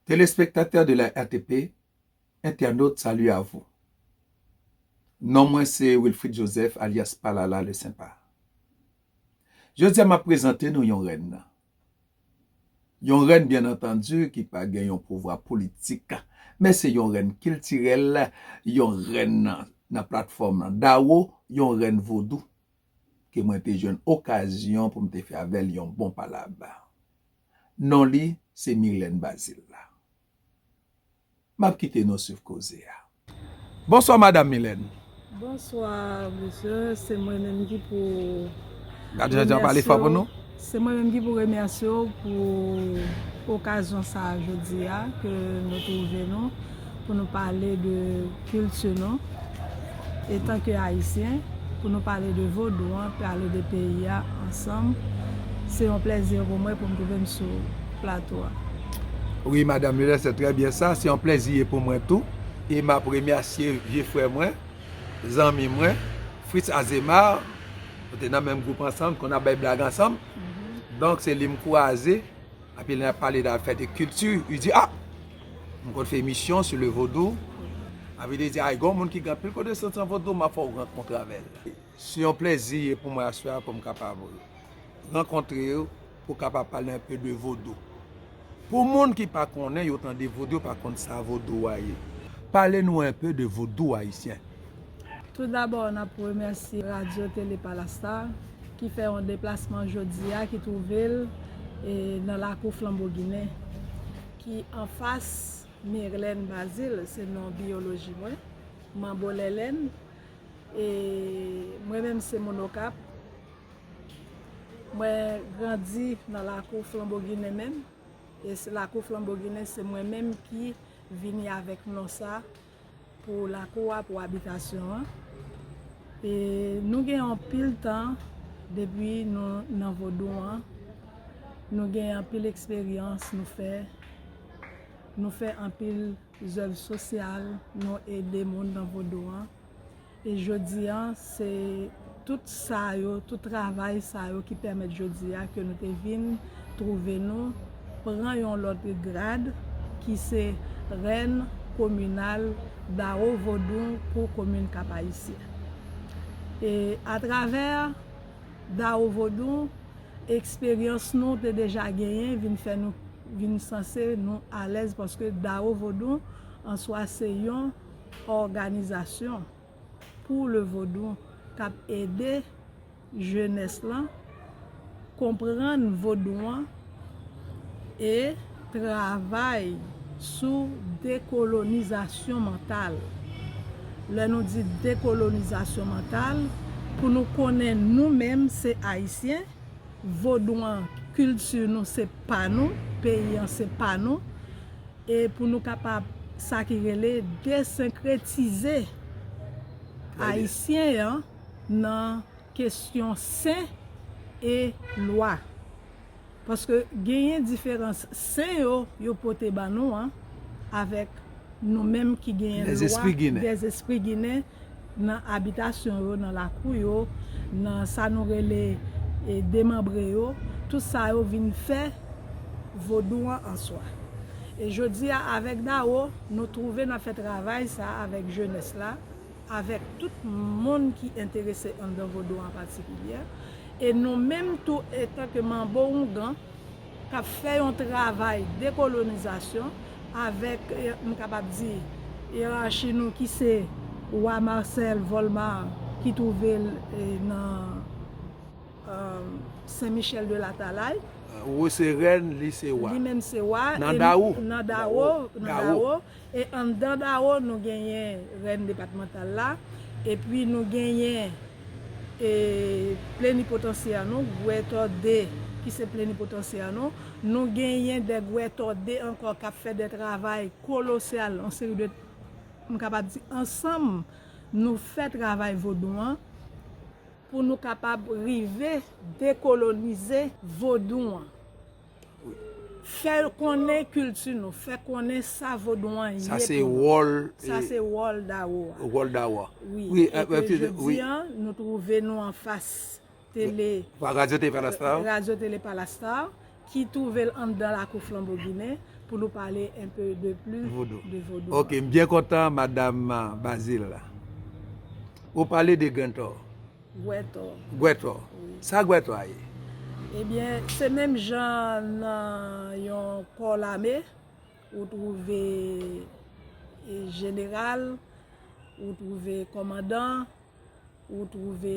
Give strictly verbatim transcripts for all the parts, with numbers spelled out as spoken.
Téléspectateurs de la R T P, internautes, salut à vous. Non mwen se Wilfrid Joseph, alyas Palala le Senpa. Jodi a, m ap prezante nou yon rèn. Yon rèn, byen antandi, ki pa gen yon pouvwa politik, men se yon rèn kiltirèl, yon rèn nan, nan platfòm nan Dawo, yon rèn vodou, ke mwen te jwenn okazyon pou m te fè avè l yon bon palab. Non li, se Mylène Bazile. M ap kite nou swiv koze a. Bonswa, Madam Mylène. Bonswa, mesye. Se mwen menm ki pou Gad jan jan pale fò pou nou. Se mwen menm ki pou remèsye w pou okazyon sa a jodi a ke nou twouve nou pou nou pale de kilti nou etan ke Ayisyen, pou nou pale de vodou an, pale de peyi a ansanm. Se yon plèzi pou mwen pou m twouve m sou plato a. Wi, Madam Mylène, se trè byen sa. Se yon plèzi pou mwen tou. E m ap remèsye vye frè mwen, zanmi mwen, Fritz Azemar. Nou te nan menm gwoup ansanm, konn ap bay blag ansanm. Donk, se li m kwaze. Epi lè n ap pale de afè de kilti, li di, ah, m konn fè emisyon sou le vodou. Epi li di, ah, gen yon moun ki gen anpil konesans nan vodou, m ap fè w rankontre avè l. Se yon plèzi pou mwen aswè a pou m kapab rankontre w, pou kapab pale un peu de vodou. Pou moun ki pa konnen, yo tande vodou, yo pa konn sa vodou a ye. Pale nou un peu de vodou ayisyen. Tou dabò, n ap remèsye Radyo Tele Palastar ki fè yon deplasman jodi a, ki twouve l, e, nan lakou Flanbo Ginen, ki anfas Mylène Bazile, se non biyoloji mwen, Manbo Lèlèn. E mwen menm se moun Okap. Mwen grandi nan lakou Flanbo Ginen menm. E se lakou Flanbo Ginen, se mwen menm ki vini avèk non sa pou lakou a, pou abitasyon an. E nou gen anpil tan depi nou nan vodou an. Nou gen anpil eksperyans nou fè. Nou fè anpil zèv sosyal, nou ede moun nan vodou an. E jodi a, se tout sa yo, tout travay sa yo ki pèmèt jodi a ke nou te vin twouve nou, pran yon lòt grad ki se rèn kominal Dawo Vodou pou komin Kap Ayisyen. E atravè Dawo Vodou, eksperyans nou te deja genyen vin fè nou, vin sanse nou alèz, paske Dawo Vodou an swa se yon òganizasyon pou le vodou k ap ede jenès lan konprann vodou an e travay sou dekolonizasyon mantal. Lè nou di dekolonizasyon mantal, pou nou konnen nou menm se Ayisyen, vodou an, kilti nou se pa nou, peyi an se pa nou, e pou nou kapab, sa ki rele, desenkretize Ayisyen an nan kesyon sen e lwa. Paske genyen diferans sen yo, yo pote ban nou an, avèk nou menm ki genyen lwa dèzespri ginen nan abitasyon yo, nan lakou yo, nan sa nou rele, e, demanbre yo, tout sa yo vin fè vodou an an swa. E jodi a, avèk Dawo, nou twouve n ap fè travay sa avèk jenès la, avèk tout moun ki enterese anndan vodou an patikilye. E nou menm tou, etanke manbo oungan, k ap fè yon travay dekolonizasyon avèk, e, m kapab di, yerachi nou ki se Wa Marcel Volmar ki twouve l, e, nan, e, Sen Michèl de Latalay. Ou se rèn, li se wa. Li menm se wa. Nan Dawo. Nan Dawo, nan Dawo. E anndan Dawo, nou genyen rèn depatmantal la, epi nou genyen, e, plenipotansyè nou, Gwètò de, ki se plenipotansyè nou. Nou genyen de Gwètò de ankò k ap fè de travay kolosal, yon seri de, m kapab di, ansanm, nou fè travay vodou an pou nou kapab rive dekolonize vodou an. Fè konnen kilti nou, fè konnen sa vodou an ye pou nou. Sa se wòl, sa se wòl Dawo a. Wòl Dawo a. Wi, e ke jodi a, nou twouve nou anfas tele, Radyo Tele Palastar, Radyo Tele Palastar, ki twouve l anndan lakou Flanbo Ginen, pour nous parler un peu de plus Vodou. De vodou. Ok, m byen kontan, Madanm Bazile. Ou pale de Gwètò. Gwètò. Gwètò. Sa Gwètò a ye? Ebyen, se menm jan nan yon kò lame, ou twouve e, jeneral, ou twouve kòmandan, ou twouve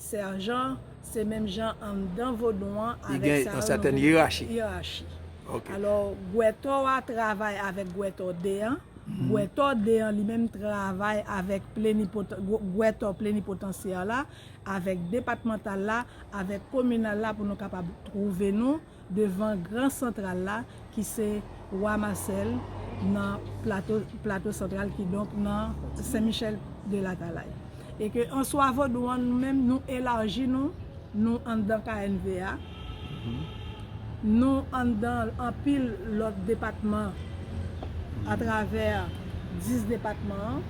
sèjan, se menm jan anndan vodou an avèk sa yo. Li gen yon sètèn yerachi. Yerachi. Ok. Alò, gwètò a travay avèk gwètò de an. Gwètò de an li menm travay avèk plenipotan, gwètò plenipotansyè la, avèk depatmantal la, avèk kominal la pou nou kapab twouve nou devan gran santral la ki se Wa Masèl nan plato, plato santral kidonk nan Sen Michèl de Latalay. E ke answa vodou an nou menm nou elaji nou, nou anndan K N V A, nou anndan anpil lòt depatman atravè dis depatman an,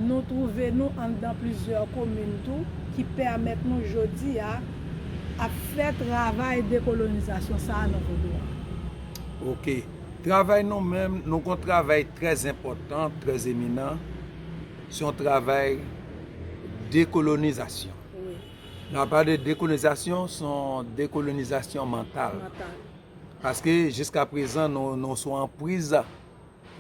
nou twouve nou anndan plizyè komin tou ki pèmèt nou jodi a ap fè travay dekolonizasyon sa a nan vodou an. Ok. Travay nou menm, nou gon travay trè enpòtan, trè eminan. Se yon travay dekolonizasyon. Lè n ap pale de dekolonizasyon, se yon dekolonizasyon mantal. Paske jiska prezan nou, nou sou anpriz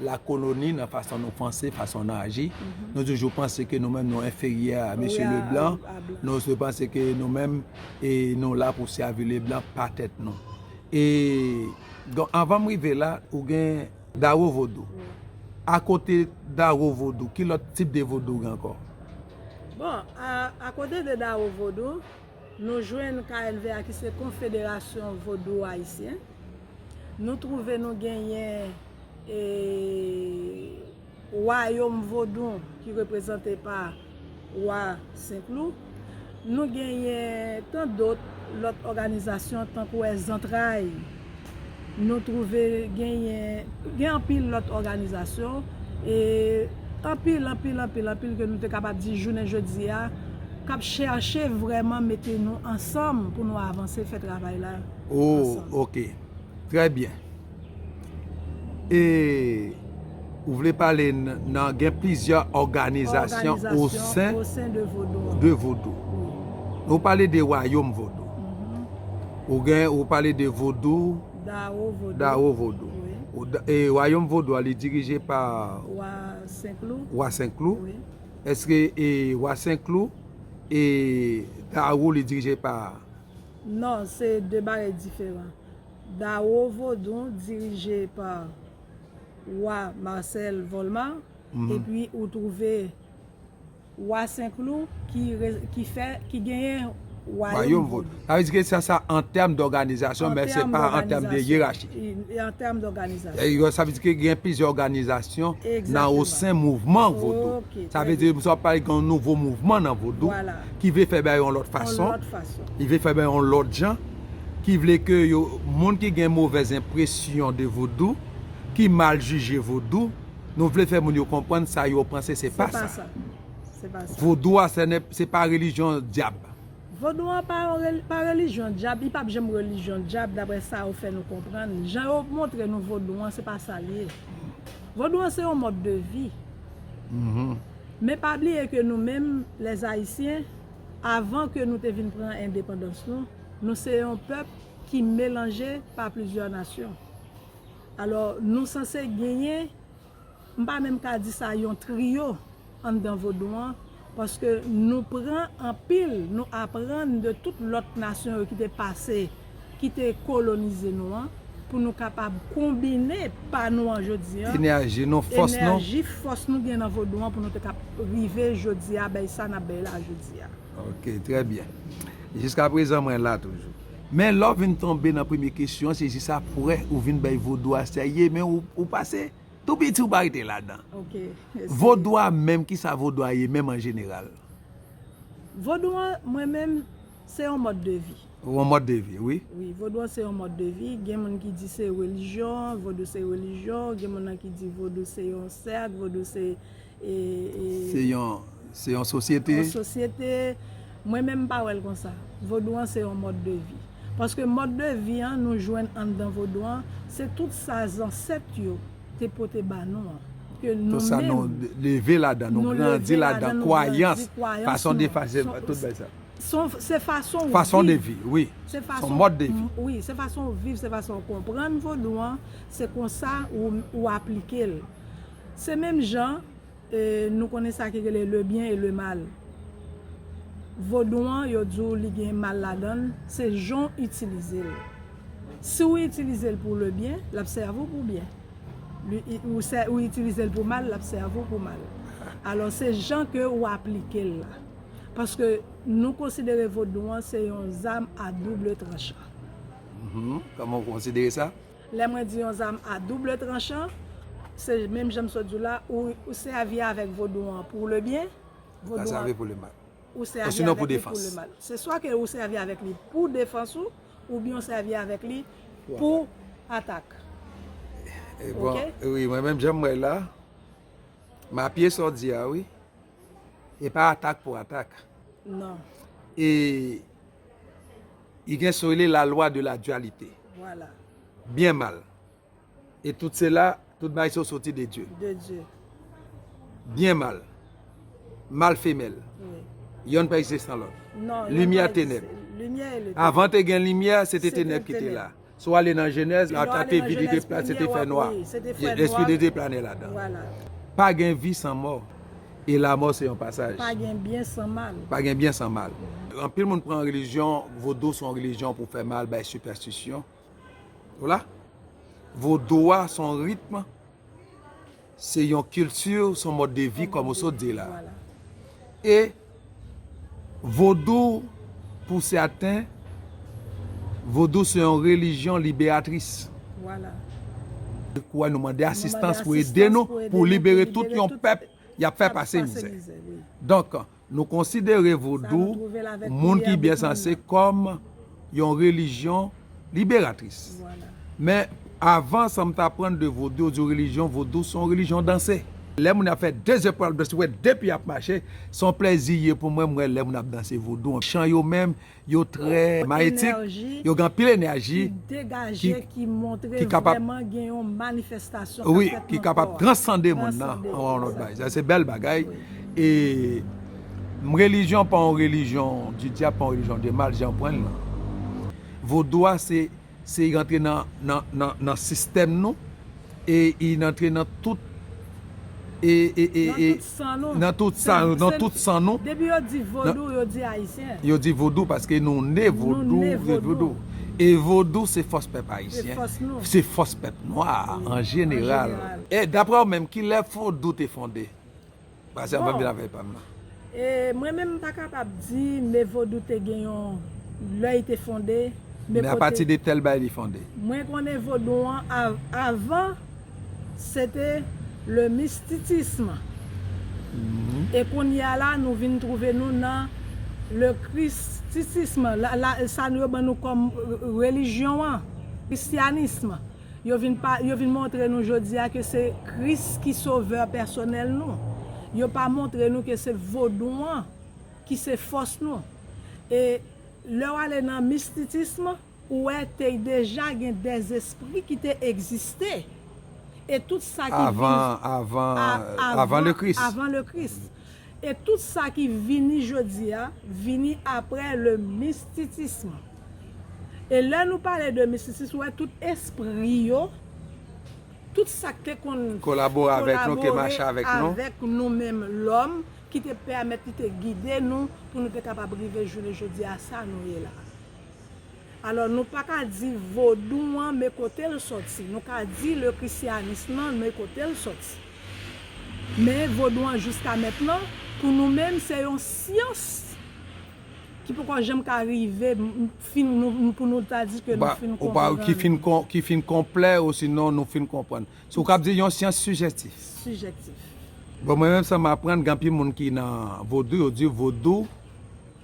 lakoloni nan fason nou panse, fason nou aji. Nou toujou panse ke nou menm nou enferyè a mesye Leblan. Nou toujou panse ke nou menm e nou la pou sèvi Leblan pa tèt nou. E donk anvan m rive la, ou gen Dawo vodou. Akote Dawo vodou, ki lòt tip de vodou gen ankò? Bon, a, akote de Dawo vodou, nou jwenn K N V A ki se Konfederasyon Vodou Ayisyen. Nou twouve nou genyen e, Wayòm Vodou ki reprezante pa Wa Senklou. Nou genyen tandòt lòt òganizasyon tankou Zantray. Nou twouve genyen, gen anpil lòt òganizasyon e anpil, anpil, anpil, anpil ke nou te kapab di jounen jodi a k ap chèche vrèman mete nou ansanm pou nou avanse fè travay la. Oh, ok. Trè byen. E ou vle pale n- nan gen plizyè òganizasyon o sen Osen de vodou. De vodou. Ou pale de wayòm vodou. Ou gen, ou pale de vodou, Dawo vodou. Dawo vodou. Wi. Ou da- E wayòm vodou a, li dirije pa Wa Senklou. Wa Senklou. Wi. Èske e Wa Senklou e Dawo li dirije pa Non, se de bagay diferan. Dawo vodou dirije pa Wa Marcel Volmar. Epi ou twouve Wa Senklou ki, re- ki fè, ki genyen Wayòm Wayòm vodou. Sa vle di ke sa, sa an tèm dòganizasyon, men se pa an tèm de yerachi. E an tèm dòganizasyon. Sa vle di ke gen plizyè òganizasyon nan o sen mouvman vodou. Sa vle di sa pral gen yon nouvo mouvman nan vodou ki vle fè bagay yon lòt fason. Li vle fè bagay yon lòt jan. Ki vle ke yo, moun ki gen movèz enpresyon de vodou, ki mal jije vodou, nou vle fè moun yo konprann sa yo panse se pa sa. Se pa sa. Vodou a se pa relijyon dyab. Vodou an pa, yon rel- pa relijyon dyab, li p ap janm relijyon dyab daprè sa yo fè nou konprann. Jan yo montre nou vodou an, se pa sa l ye. Vodou an se yon mòd de vi. Men pa bliye ke nou menm, lèzayisyen, avan ke nou te vin pran endepandans nou, nou se yon pèp ki melanje pa plizyè nasyon. Alò, nou sanse genyen, m pa menm ka di sa yon triyo anndan vodou an, paske nou pran anpil, nou aprann de tout lòt nasyon yo ki te pase, ki te kolonize nou an, pou nou kapab konbine pa nou an jodi an. Enèji nou, fòs nou. Enèji, fòs nou gen nan vodou an pou nou te kap rive jodi a, bay sa n ap bay la jodi a. Ok, trè byen. Jiska prezan mwen la toujou. Men lè w vin tonbe nan premye kesyon an, se jis aprè ou vin bay vodou a sèye, men ou, ou pase tou piti ou pa rete ladan. Ok. Vodou a menm, kisa vodou a ye menm an jeneral? Vodou an, mwen menm, se yon mòd de vi. Yon mòd de vi, wi. Wi, vodou an se yon mòd de vi. Gen moun ki di se relijyon, vodou se relijyon. Gen moun nan ki di vodou se yon sèk, vodou se e, e, Se yon, se yon sosyete. Yon sosyete. Mwen menm m pa wè l konsa. Vodou an se yon mòd de vi. Paske mòd de vi an nou jwenn anndan vodou an, se tout sa zansèt yo te pote ba nou an. Ke nou menm, nou leve ladan, nou grandi ladan, kwayans, fason de fase, tout bagay sa. Se fason ou viv. Fason de vi, wi. Se yon mòd de vi. Wi, se fason ou viv, se fason ou konprann vodou an, se konsa ou, ou aplike l. Se menm jan, e, nou konnen sa ki rele le bien et le mal. Vodou an, yo di w li gen mal ladan l, se jan w itilize l. Si w itilize l pou le bien, l ap sèvi w pou byen. Li, i- ou, sè- ou itilize l pou mal, l ap sèvi w pou mal. Alò, se jan ke ou aplike l la. Paske nou konsidere vodou an se yon zam a double tranchan. Mhm. Kòman w konsidere sa? Lè mwen di yon zam a double tranchan, se menm jan m sot di w la, ou, ou sèvi avèk vodou an pou le bien, vodou an pou le mal. Ou sèvi avèk li pou le mal. Se swa ke ou sèvi avèk li pou defans ou, oubyen ou sèvi avèk li pou atak. E bon, wi, mwen menm jan m wè la, m apiye sa w di a, wi. E pa atak pou atak. Non. E, i gen sa yo rele la loi de la dualité. Vwala. Byen mal. E tout sela, tout bagay sa yo soti de Dye. De Dye. Byen mal. Mal femèl. Wi. Yonn pa egziste san lòt. Non, yonn pa egziste. Limyè, tenèb. Limyè e le tenèb. Avan te gen limyè, se te tenèb ki te la. Si w ale nan Jenèz, la te vide, se te fè nwa. Lespri de Dye plane ladan. Vwala. Pa gen vi san mò. E lamò se yon pasaj. Pa gen byen san mal. Pa gen byen san mal. Anpil moun pran relijyon, vodou se yon relijyon pou fè mal, bay sipèstisyon. Ou la? Vodou a se yon ritm, se yon kilti, se yon mòd de vi, kòm ou sot di la. Vwala. E vodou, pou sèten, vodou se yon relijyon liberatris. Vwala. Kouwè nou mande asistans pou ede nou, pou libere tout yon pèp y ap fè pase mizè. Donk, nou konsidere vodou, moun ki byen sanse, kòm yon relijyon liberatris. Vwala. Men, avan, sa m t aprann de vodou, yo di relijyon vodou se yon relijyon danse. Lè moun ap fè de zepòl, danse, wè de pye ap mache, se yon plèzi ye pou mwen, m wè lè moun ap danse vodou. Chan yo menm, yo trè mayetik, yo gen anpil enèji ki degaje, ki montre vrèman gen yon manifestasyon k ap fèt nan kò a. Wi, ki kapab transande moun nan an yon lòt bagay. Sa se bèl bagay. Wi. E m relijyon pa yon relijyon di dyab, pa yon relijyon de mal, jan w pran l lan. Vodou a se, se rantre nan, nan, nan, nan sistèm nou, e i rantre nan tout, e, e, e, nan tout san nou. Nan tout san nou. Depi yo di vodou, yo di ayisyen. Yo di vodou paske nou ne vodou, nou ne vodou. E vodou se fòs pèp ayisyen. Se fòs nou. Se fòs pèp nwa an jeneral. An jeneral. E daprè w menm, kilè vodou te fonde? Pase anvan m vin avèk pa m nan. E mwen menm m pa kapab di, men vodou te gen yon lè li te fonde, men apati de tèl bagay li fonde. Mwen konnen vodou an av-, avan, se te le mysticisme. Mhm. E kounye a la, nou vin twouve nou nan le christicisme. La, la, sa nou yo ban nou kòm, e, relijyon an, kristyanism. Yo vin pa, yo vin montre nou jodi a ke se Kris ki sovè pèsonèl nou. Yo pa montre nou ke se vodou an ki se fòs nou. E lè w ale nan mistitism, ou wè te deja gen dèzespri ki te egziste. E tout sa ki vin avan, avan, a-, avan, avan le Kris. Avan le Kris. E tout sa ki vini jodi a, vini aprè le mistitism. E lè nou pale de mistitism, ou wè tout espri yo, tout sa k te konn kolabore avèk nou, ki mache avèk nou, avèk nou menm lòm, ki te pèmèt li te gide nou pou nou te kapab rive jounen jodi a, sa nou ye la. Alò, nou pa ka di vodou an, men kote l sòti. Nou ka di le christianisme an, men kote l sòti. Men vodou an, jiska mentnan, pou nou menm, se yon syans ki poko janm ka rive, m, m, fin, nou, pou nou ta di ke nou fin konprann. Ki fin kon-, ki fin konplè, osinon nou fin konprann. Se w k ap di yon syans sijektif. Sijektif. Bon, mwen menm, sa m aprann, gen anpil moun ki nan vodou, yo di vodou,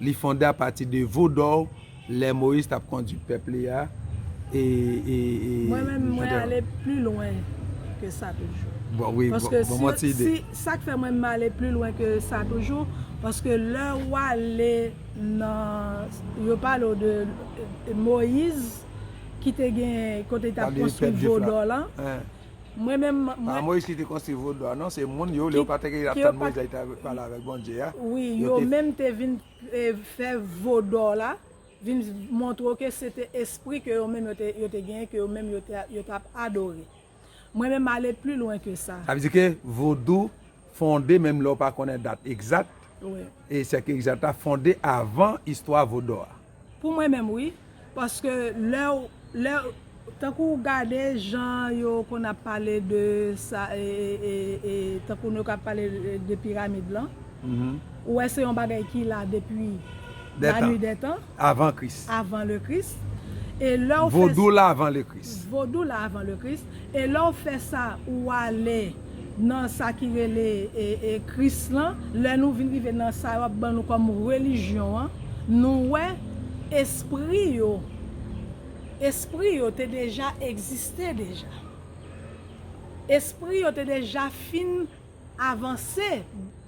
li fonde apati de vodò, lè Moyiz t ap kondui pèp li a, e, e, e, mwen menm, mwen ale pli lwen ke sa toujou. Bon, wi, bon, bon, bon, ti ide. Paske si, si, sa k fè mwen m ale pli lwen ke sa toujou, Paske lè w ale nan, yo pale w de, eh, Moyiz ki te gen kote l t ap konstwi vodò lan. Mwen menm, mwen, pa Moyiz ki te konstwi vodò a, non, se moun yo, lè yo pa te gen ap tann Moyiz la, li te pale avèk Bondye a. Wi, yo menm te vin, eh, fè vodò la, vin montre w ke se te espri ke yo menm yo te, yo te genyen, ke yo menm yo te, yo t ap adore. Mwen menm ale pli lwen ke sa. Sa vle di ke vodou fonde, menm lè w pa konnen dat egzat, e sèk egzat la fonde avan istwa vodou a. Pou mwen menm, wi. Paske lè w, lè w, tankou w gade jan yo konn ap pale de sa, e, e, e, e, tankou nou ka pale de, de piramid lan, ou wè se yon bagay ki la depi la nuit des temps, avan Kris. Avan le Christ. E lè w fè vodou la avan le Kris. Vodou la avan le Christ. E lè w fè sa, ou ale nan sa ki rele, e, e, Kris lan. Lè nou vin rive nan sa yo ap ban nou kòm relijyon an, nou wè espri yo, espri yo te deja egziste deja. Espri yo te deja fin avanse.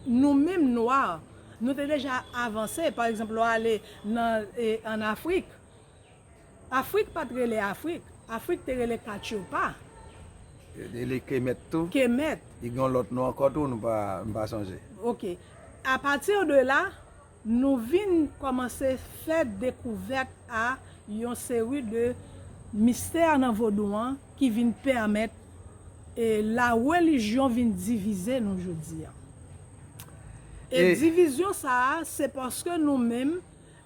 Nou menm nwa, nou te deja avanse. Pa egzanp, lè w ale nan, e, ann Afrik, Afrik pa t rele Afrik. Afrik te rele Katyopa. Rele Kemet tou. Kemet. Li gen yon lòt non ankò tou, nou pa, m pa sonje. Ok. Apati de la, nou vin kòmanse fè dekouvèt a yon seri de mistè nan vodou an ki vin pèmèt, e, la relijyon vin divize nou jodi a. E, e divizyon sa a, se paske nou menm,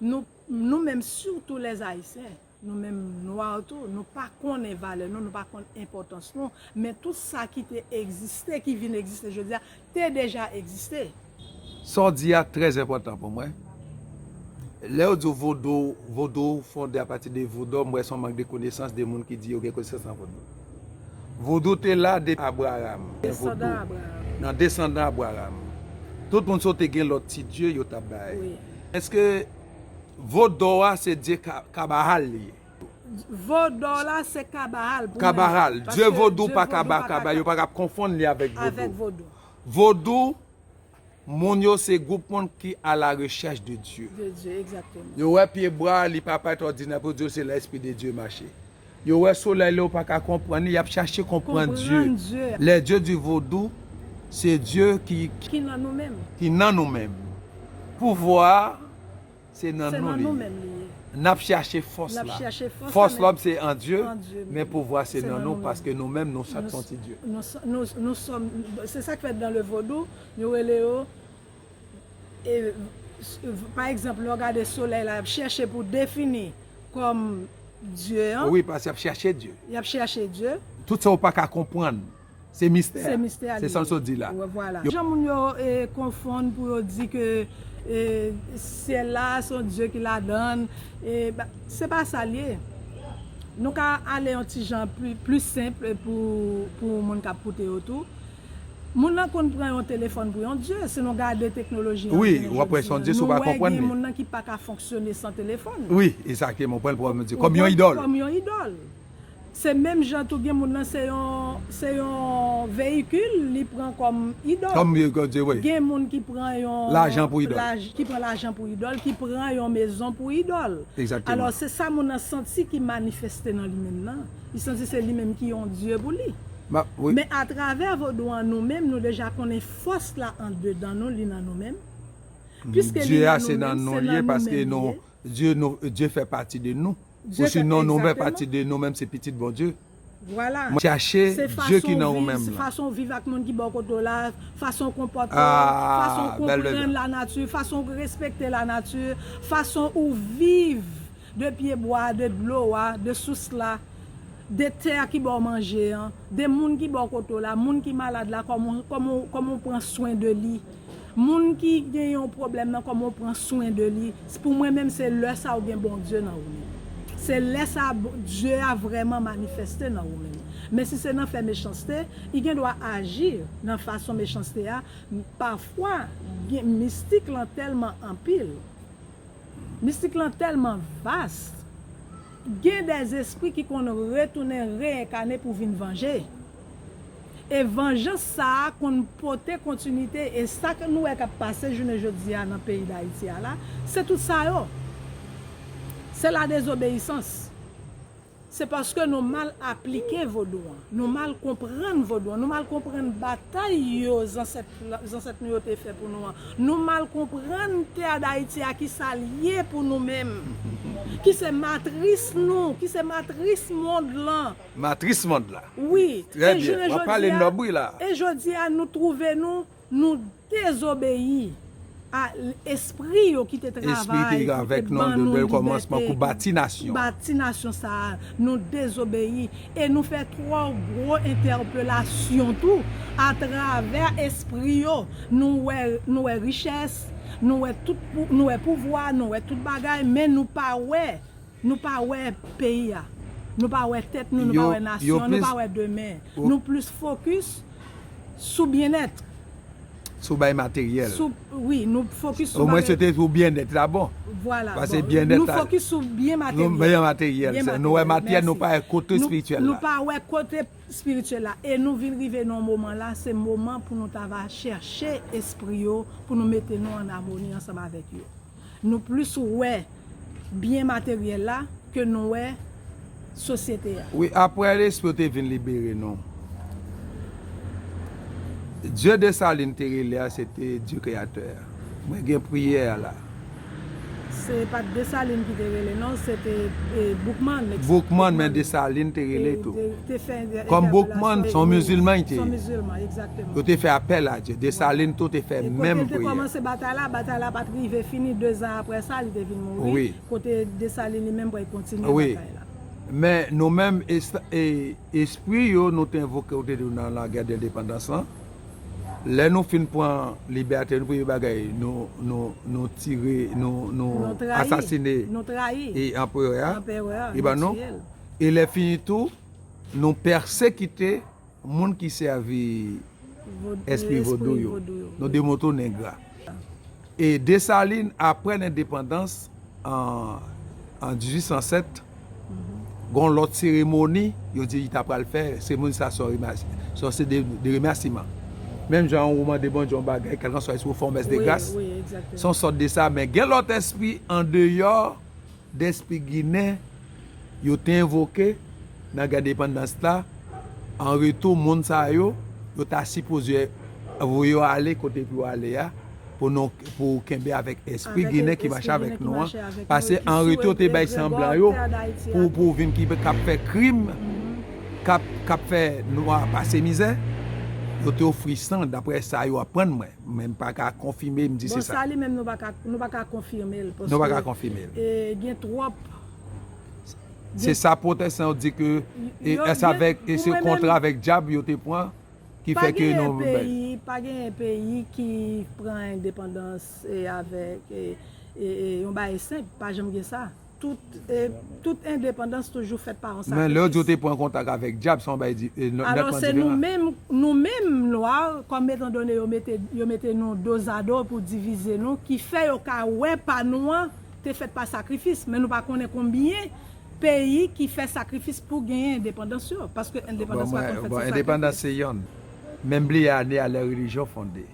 nou, nou menm, sitou lè Ayisyen, nou menm nwa tou, nou pa konnen valè nou, nou pa konn enpòtans nou, men tout sa ki te egziste, ki vin egziste jodi a, te deja egziste. Sa w di a trè enpòtan pou mwen. Lè yo di w vodou, vodou fonde apati de vodou, m wè se yon mank de konesans de moun ki di yo gen konesans nan vodou. Vodou te la depi Abraram. Desandan Abraram. Nan desandan Abraram. Tout moun sa yo te gen lòt ti dye yo t ap bay. Wi. Èske vodou a se dye Ka-, Kabahal li ye? Vodou la se Kabahal pou mwen. Kabahal. Dye vodou pa Kabahal, yo pa ka konfonn li avèk vodou. Vodou, moun yo se gwoup moun ki à la recherche de Dieu. De Dieu, exactement. Yo wè pye bwa, li pa parèt òdinè pou Dye, se la Espri de Dye mache. Yo wè solèy la, yo pa ka konprann li, y ap chache konprann Dye. Konprann Dye. Lè Dye di vodou, se Dye ki, ki nan nou menm. Ki nan nou menm. Pouvwa a, se nan nou li ye. N ap chache fòs la. Fòs lòm se an Dye, men pouvwa se nan nou, paske nou menm, nou chak se yon ti dye. Nou, nou, nou sòm, se sa k fè dans le vodou, yo rele yo, e, s-, pa egzanp, lè w gade solèy la, y ap chèche pou defini kòm Dye an. Wi, paske y ap chèche Dye. Y ap chèche Dye. Tout sa w pa ka konprann. Se mistè. Se mistè a li ye. Se sa l sot di la. Wi, vwala. Yo jan moun yo, e, konfonn pou yo di ke, e, syèl la, se yon Dye ki ladan l, e, ba, se pa sa l ye. Nou ka ale yon ti jan pli, pli senp, e, pou, pou moun k ap koute yo tou. Moun nan konn pran yon telefòn pou yon dye, si nou gade teknoloji an. Wi, w ap wè se yon dye si w pa konprann li. Nou wè gen moun nan ki pa ka fonksyone san telefòn. Wi, egzakteman, w pran l pou yon dye, kòm yon idòl. Kòm yon idòl. Se menm jan tou gen moun nan se yon, se yon veyikil li pran kòm idòl. Kòm yon dye, wi. Gen moun ki pran yon lajan pou idòl. Laj-, ki pran lajan pou idòl, ki pran yon mezon pou idòl. Egzakteman. Alò, se sa moun nan santi ki manifeste nan li menm nan. Li santi se li menm ki yon dye pou li. Ma-, wi. Men atravè vodou an, nou menm, nou deja konnen fòs la andedan nou, li nan nou menm. Piske li nan nou menm, se nan nou menm li ye. Dye a, se nan nou li ye, paske nou, Dye, nou, Dye fè pati de nou. Osinon, nou fè pati de nou menm, se pitit Bondye. Vwala. Mwen chache Dye ki nan ou menm lan. Se fason w viv, se fason w viv ak moun ki bò kote w la, fason w konpòte w, fason w konprann lanati, fason w respekte lanati, fason ou viv de pye bwa, de dlo a, de sous la, de tè a ki ba w manje an, de moun ki bò kote w la, moun ki malad la, kòman, kòman, kòman w pran swen de li. Moun ki gen yon pwoblèm nan, kòman w pran swen de li. Pou mwen menm, se lè sa a ou gen Bondye nan ou menm. Se lè sa a Bo-, Dye a vrèman manifeste nan ou menm. Men si se nan fè mechanste, li gen dwa aji nan fason mechanste a. Pafwa, gen, mistik lan tèlman anpil. Mistik lan tèlman vas. Gen dèzespri ki konn retounen reyenkane pou vin vanje. E vanjans sa a konn pote kontinite, e sa ke nou wè k ap pase jounen jodi a nan peyi Dayiti a la, se tout sa yo. Se la dezobeyisans. Se paske nou mal aplike vodou an, nou mal konprann vodou an, nou mal konprann batay yo zansèt, zansèt nou yo te fè pou nou an, nou mal konprann tè Dayiti a ki sa l ye pou nou menm, ki se matris nou, ki se matris mond lan. Matris mond la. Wi. Trè byen. W ap pale nòb wi la. E jodi a nou twouve nou, nou dezobeyi a espri yo ki te travay, ki te ban nou libète, bati nasyon sa a. Nou dezobeyi e nou fè twò gwo entèpelasyon tou atravè espri yo. Nou wè, nou wè richès, nou wè tout, nou wè pouvwa, nou wè tout bagay, men nou pa wè Nou pa wè peyi a. Nou pa wè tèt nou, nou pa wè nasyon, nou pa wè demen. Nou plis fokis sou byennèt. Sou bagay materyèl. Sou, wi, nou fokis sou bagay. Omwen se te sou byennèt la, bon. Vwala, bon. Paske byennèt la. Nou fokis sou byen materyèl. Byen materyèl. Nou wè materyèl, nou pa wè kote espirityèl la. Nou pa wè kote espirityèl la. E nou vin rive nan moman la, se moman pou nou ta va chèche espri yo, pou nou mete nou an amoni ansanm avèk yo. Nou plis wè byen materyèl la ke nou wè sosyete a. Wi, apre lespri yo te vin libere nou. Dye Desalin te rele a, se te Dye kreyatè a. Mwen gen priyè a la. Se pa t Desalin ki te rele, non, se te, e, Boukman. Boukman, men Desalin te rele tou. Kòm Boukman, se yon mizilman li te ye. Yo te fè apèl a Dye. Desalin tou te fè menm priyè. Kote l te kòmanse batay la, batay la pa t rive fini, dezan apre sa, li te vin mouri. Wi. Kote Desalin li menm pral kontinye batay la. Men nou menm, es-, e, espri yo, nou te envoke yo te di nou nan lagè dendepandans lan. Lè nou fin pran libète, nou premye bagay, nou, nou, nou tire, nou, nou asasine e anperè a. Li ban nou. E lè fini tou, nou pèsekite moun ki sèvi espri vodou yo. Nou demontre w engra. E Desalin, apre lendepandans, an, an dizuit san sèt, gen yon lòt seremoni, yo di li ta pral fè, seremoni sa se yon remèsi-, se yon seri de, de remèsiman. Menm jan ou mande Bondye yon bagay, kèlkanswa si w fè yon mès de gras, se yon sòt de sa, men gen lòt espri andeyò dèspri ginen yo te envoke nan gè depandans la, an retou, moun sa yo, yo ta sipoze voye yo ale kote pou yo ale a, pou nou, pou kenbe avèk espri ginen ki mache avèk nou an. Paske an retou, yo te bay san blan yo pou, pou vin ki, k ap fè krim, k ap, k ap fè nwa pase mizè, yo te ofri san, daprè sa yo aprann mwen. Men m pa ka konfime, m di se sa. Bon, sa li menm nou pa ka, nou pa ka konfime l, paske, e, gen twòp, se sa pwotestan yo di ke, e, se avèk, e se kontra avèk dyab yo te pran, ki fè ke nou. Pa genyen peyi, pa genyen peyi ki pran endepandans, e, avèk, e, e, e, yon bagay senp, pa janm gen sa. Tout, e, tout endepandans toujou fèt pa yon sakrifis. Men lè yo di yo te pran kontak avèk dyab, se yon bagay di, e, nètman diferan. Alò, se nou menm, nou menm nwa, kòm etandone yo mete, yo mete nou dozado pou divize nou, ki fè yo ka wè pa nou an te fèt pa sakrifis, men nou pa konnen konbyen peyi ki fè sakrifis pou genyen endepandans yo, paske endepandans pa konn fèt san sakrifis. Endepandans se yonn. Men m bliye ane a lè relijyon fonde.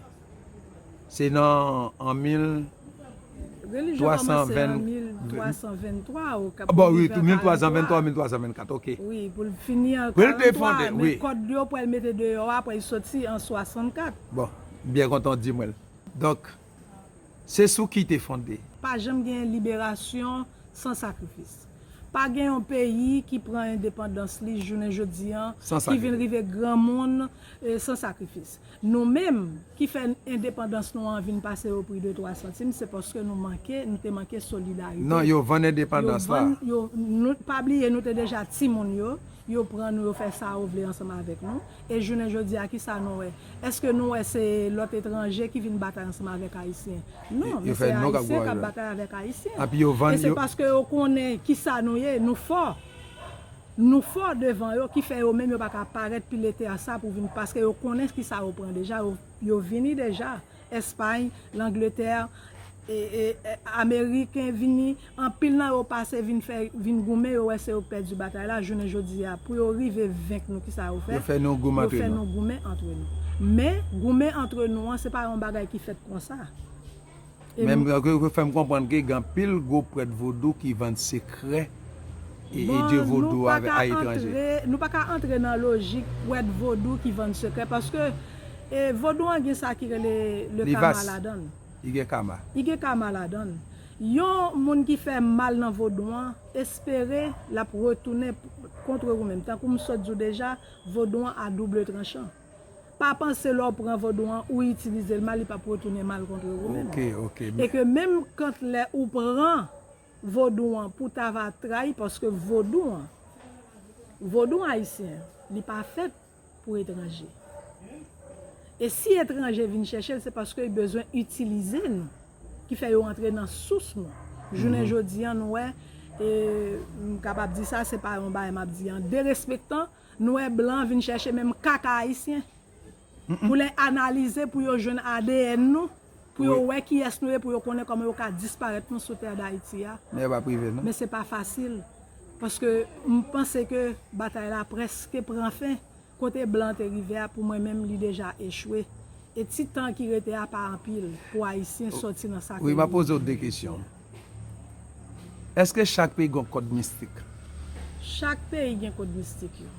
Se nan, an mil twa san venn, mil twa san venntwa, ou k ap rive an karantwa. Bon, wi, mil twa san venntwa, mil twa san vennkat, ok. Wi, pou l fini an karantwa, men kòd yo pral mete deyò a, apre l soti an swasannkat. Bon, m byen kontan w di mwen l. Donk, se sou ki te fonde. Pa janm gen liberasyon san sakrifis. Pa gen yon peyi ki pran endepandans li jounen jodi an, ki vin rive granmoun, e, san sakrifis. Nou menm ki fè endepandans nou an vin pase o pri de twa santim, se paske nou manke, nou te manke solidarite. Non, yo vann endepandans la. Yo vann, yo, nou, pa bliye, nou te deja timoun yo, yo pran nou, yo fè sa yo vle ansanm avèk nou. E jounen jodi a, kisa nou wè? Èske nou wè se lòt etranje ki vin batay ansanm avèk Ayisyen? Non, men se Ayisyen k ap batay avèk Ayisyen. E se paske yo konnen kisa nou ye, nou fò. Nou fò devan yo, ki fè yo menm yo pa ka parèt pi lete a sa pou vin, paske yo konnen kisa yo pran deja, yo, yo vini deja. Espay, Langletè, e, e, e, Ameriken vini, anpil nan yo pase vin fè, vin goumen, yo wè se yo k pèdi batay la, jounen jodi a, pou yo rive venk nou, kisa yo fè? Yo fè nou goumen antre nou. Yo fè nou goumen antre nou. Men, goumen antre nou an, se pa yon bagay ki fèt konsa. E menm nou ke, ke fè m konprann ke gen anpil gwo prèt vodou ki vann sekrè e, e Dye vodou avè a etranje. Bon, nou pa ka antre, nou pa ka antre nan lojik prèt vodou ki vann sekrè, paske, e, vodou an gen sa ki rele le karma ladan l. Li gen kama. Li gen kama ladan l. Yon moun ki fè mal nan vodou an, espere l ap retounen kont ou menm. Tankou m sot di w deja, vodou an a double tranchan. Pa panse lè w pran vodou an, ou itilize l mal, li p ap retounen mal kont ou menm. Ok, ok. E ke menm kant lè ou pran vodou an pou ta va trayi, paske vodou an, vodou ayisyen, li pa fèt pou etranje. E si etranje vin chèche l, se paske l bezwen itilize nou, ki fè yo antre nan sous nou. Jounen jodi an, nou wè, e, m kapab di sa, se pa yon bagay m ap di an derespektan, nou wè blan vin chèche menm kaka ayisyen. Pou lè analize, pou yo jwenn A D N nou, pou yo wè kiyès nou ye, pou yo konnen kòman yo ka disparèt nou sou tè Dayiti a. Men yo p ap rive, non. Men se pa fasil. Paske m panse ke batay la prèske pran fen. Kote blan te rive a, pou mwen menm, li deja echwe. E ti tan ki rete a pa anpil pou Ayisyen sòti nan sa ke yo ye. Wi, m ap poze w de kesyon. Èske chak peyi gen yon kòd mistik? Chak peyi gen kòd mistik yo.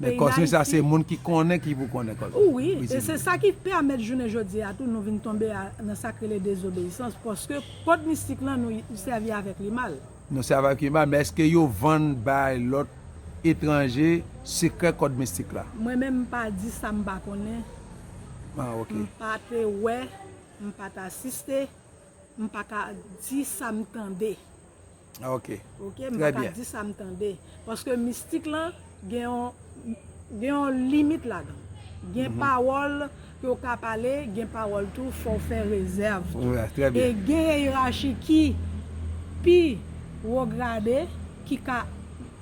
Men kòd mistik sa, se moun ki konnen ki pou konnen kòd. Wi, e se sa ki pèmèt jounen jodi a tou nou vin tonbe a, nan sa k rele dezobeyisans, paske kòd mistik lan nou sèvi avèk li mal. Nou sèvi avèk li mal, men èske yo vann bay lòt etranje sekrè kòd mistik la? Mwen menm m pa di sa m pa konnen. Ah, ok. M pa te wè, m pa t asiste, m pa ka di sa m tande. Ah, ok. Ok, m pa ka di sa m tande. Paske mistik lan gen yon, gen yon limit ladan. Gen pawòl ke w ka pale, gen pawòl tou fò w fè rezèv tou. Wi, trè byen. E gen yerachi ki pi wo grade ki ka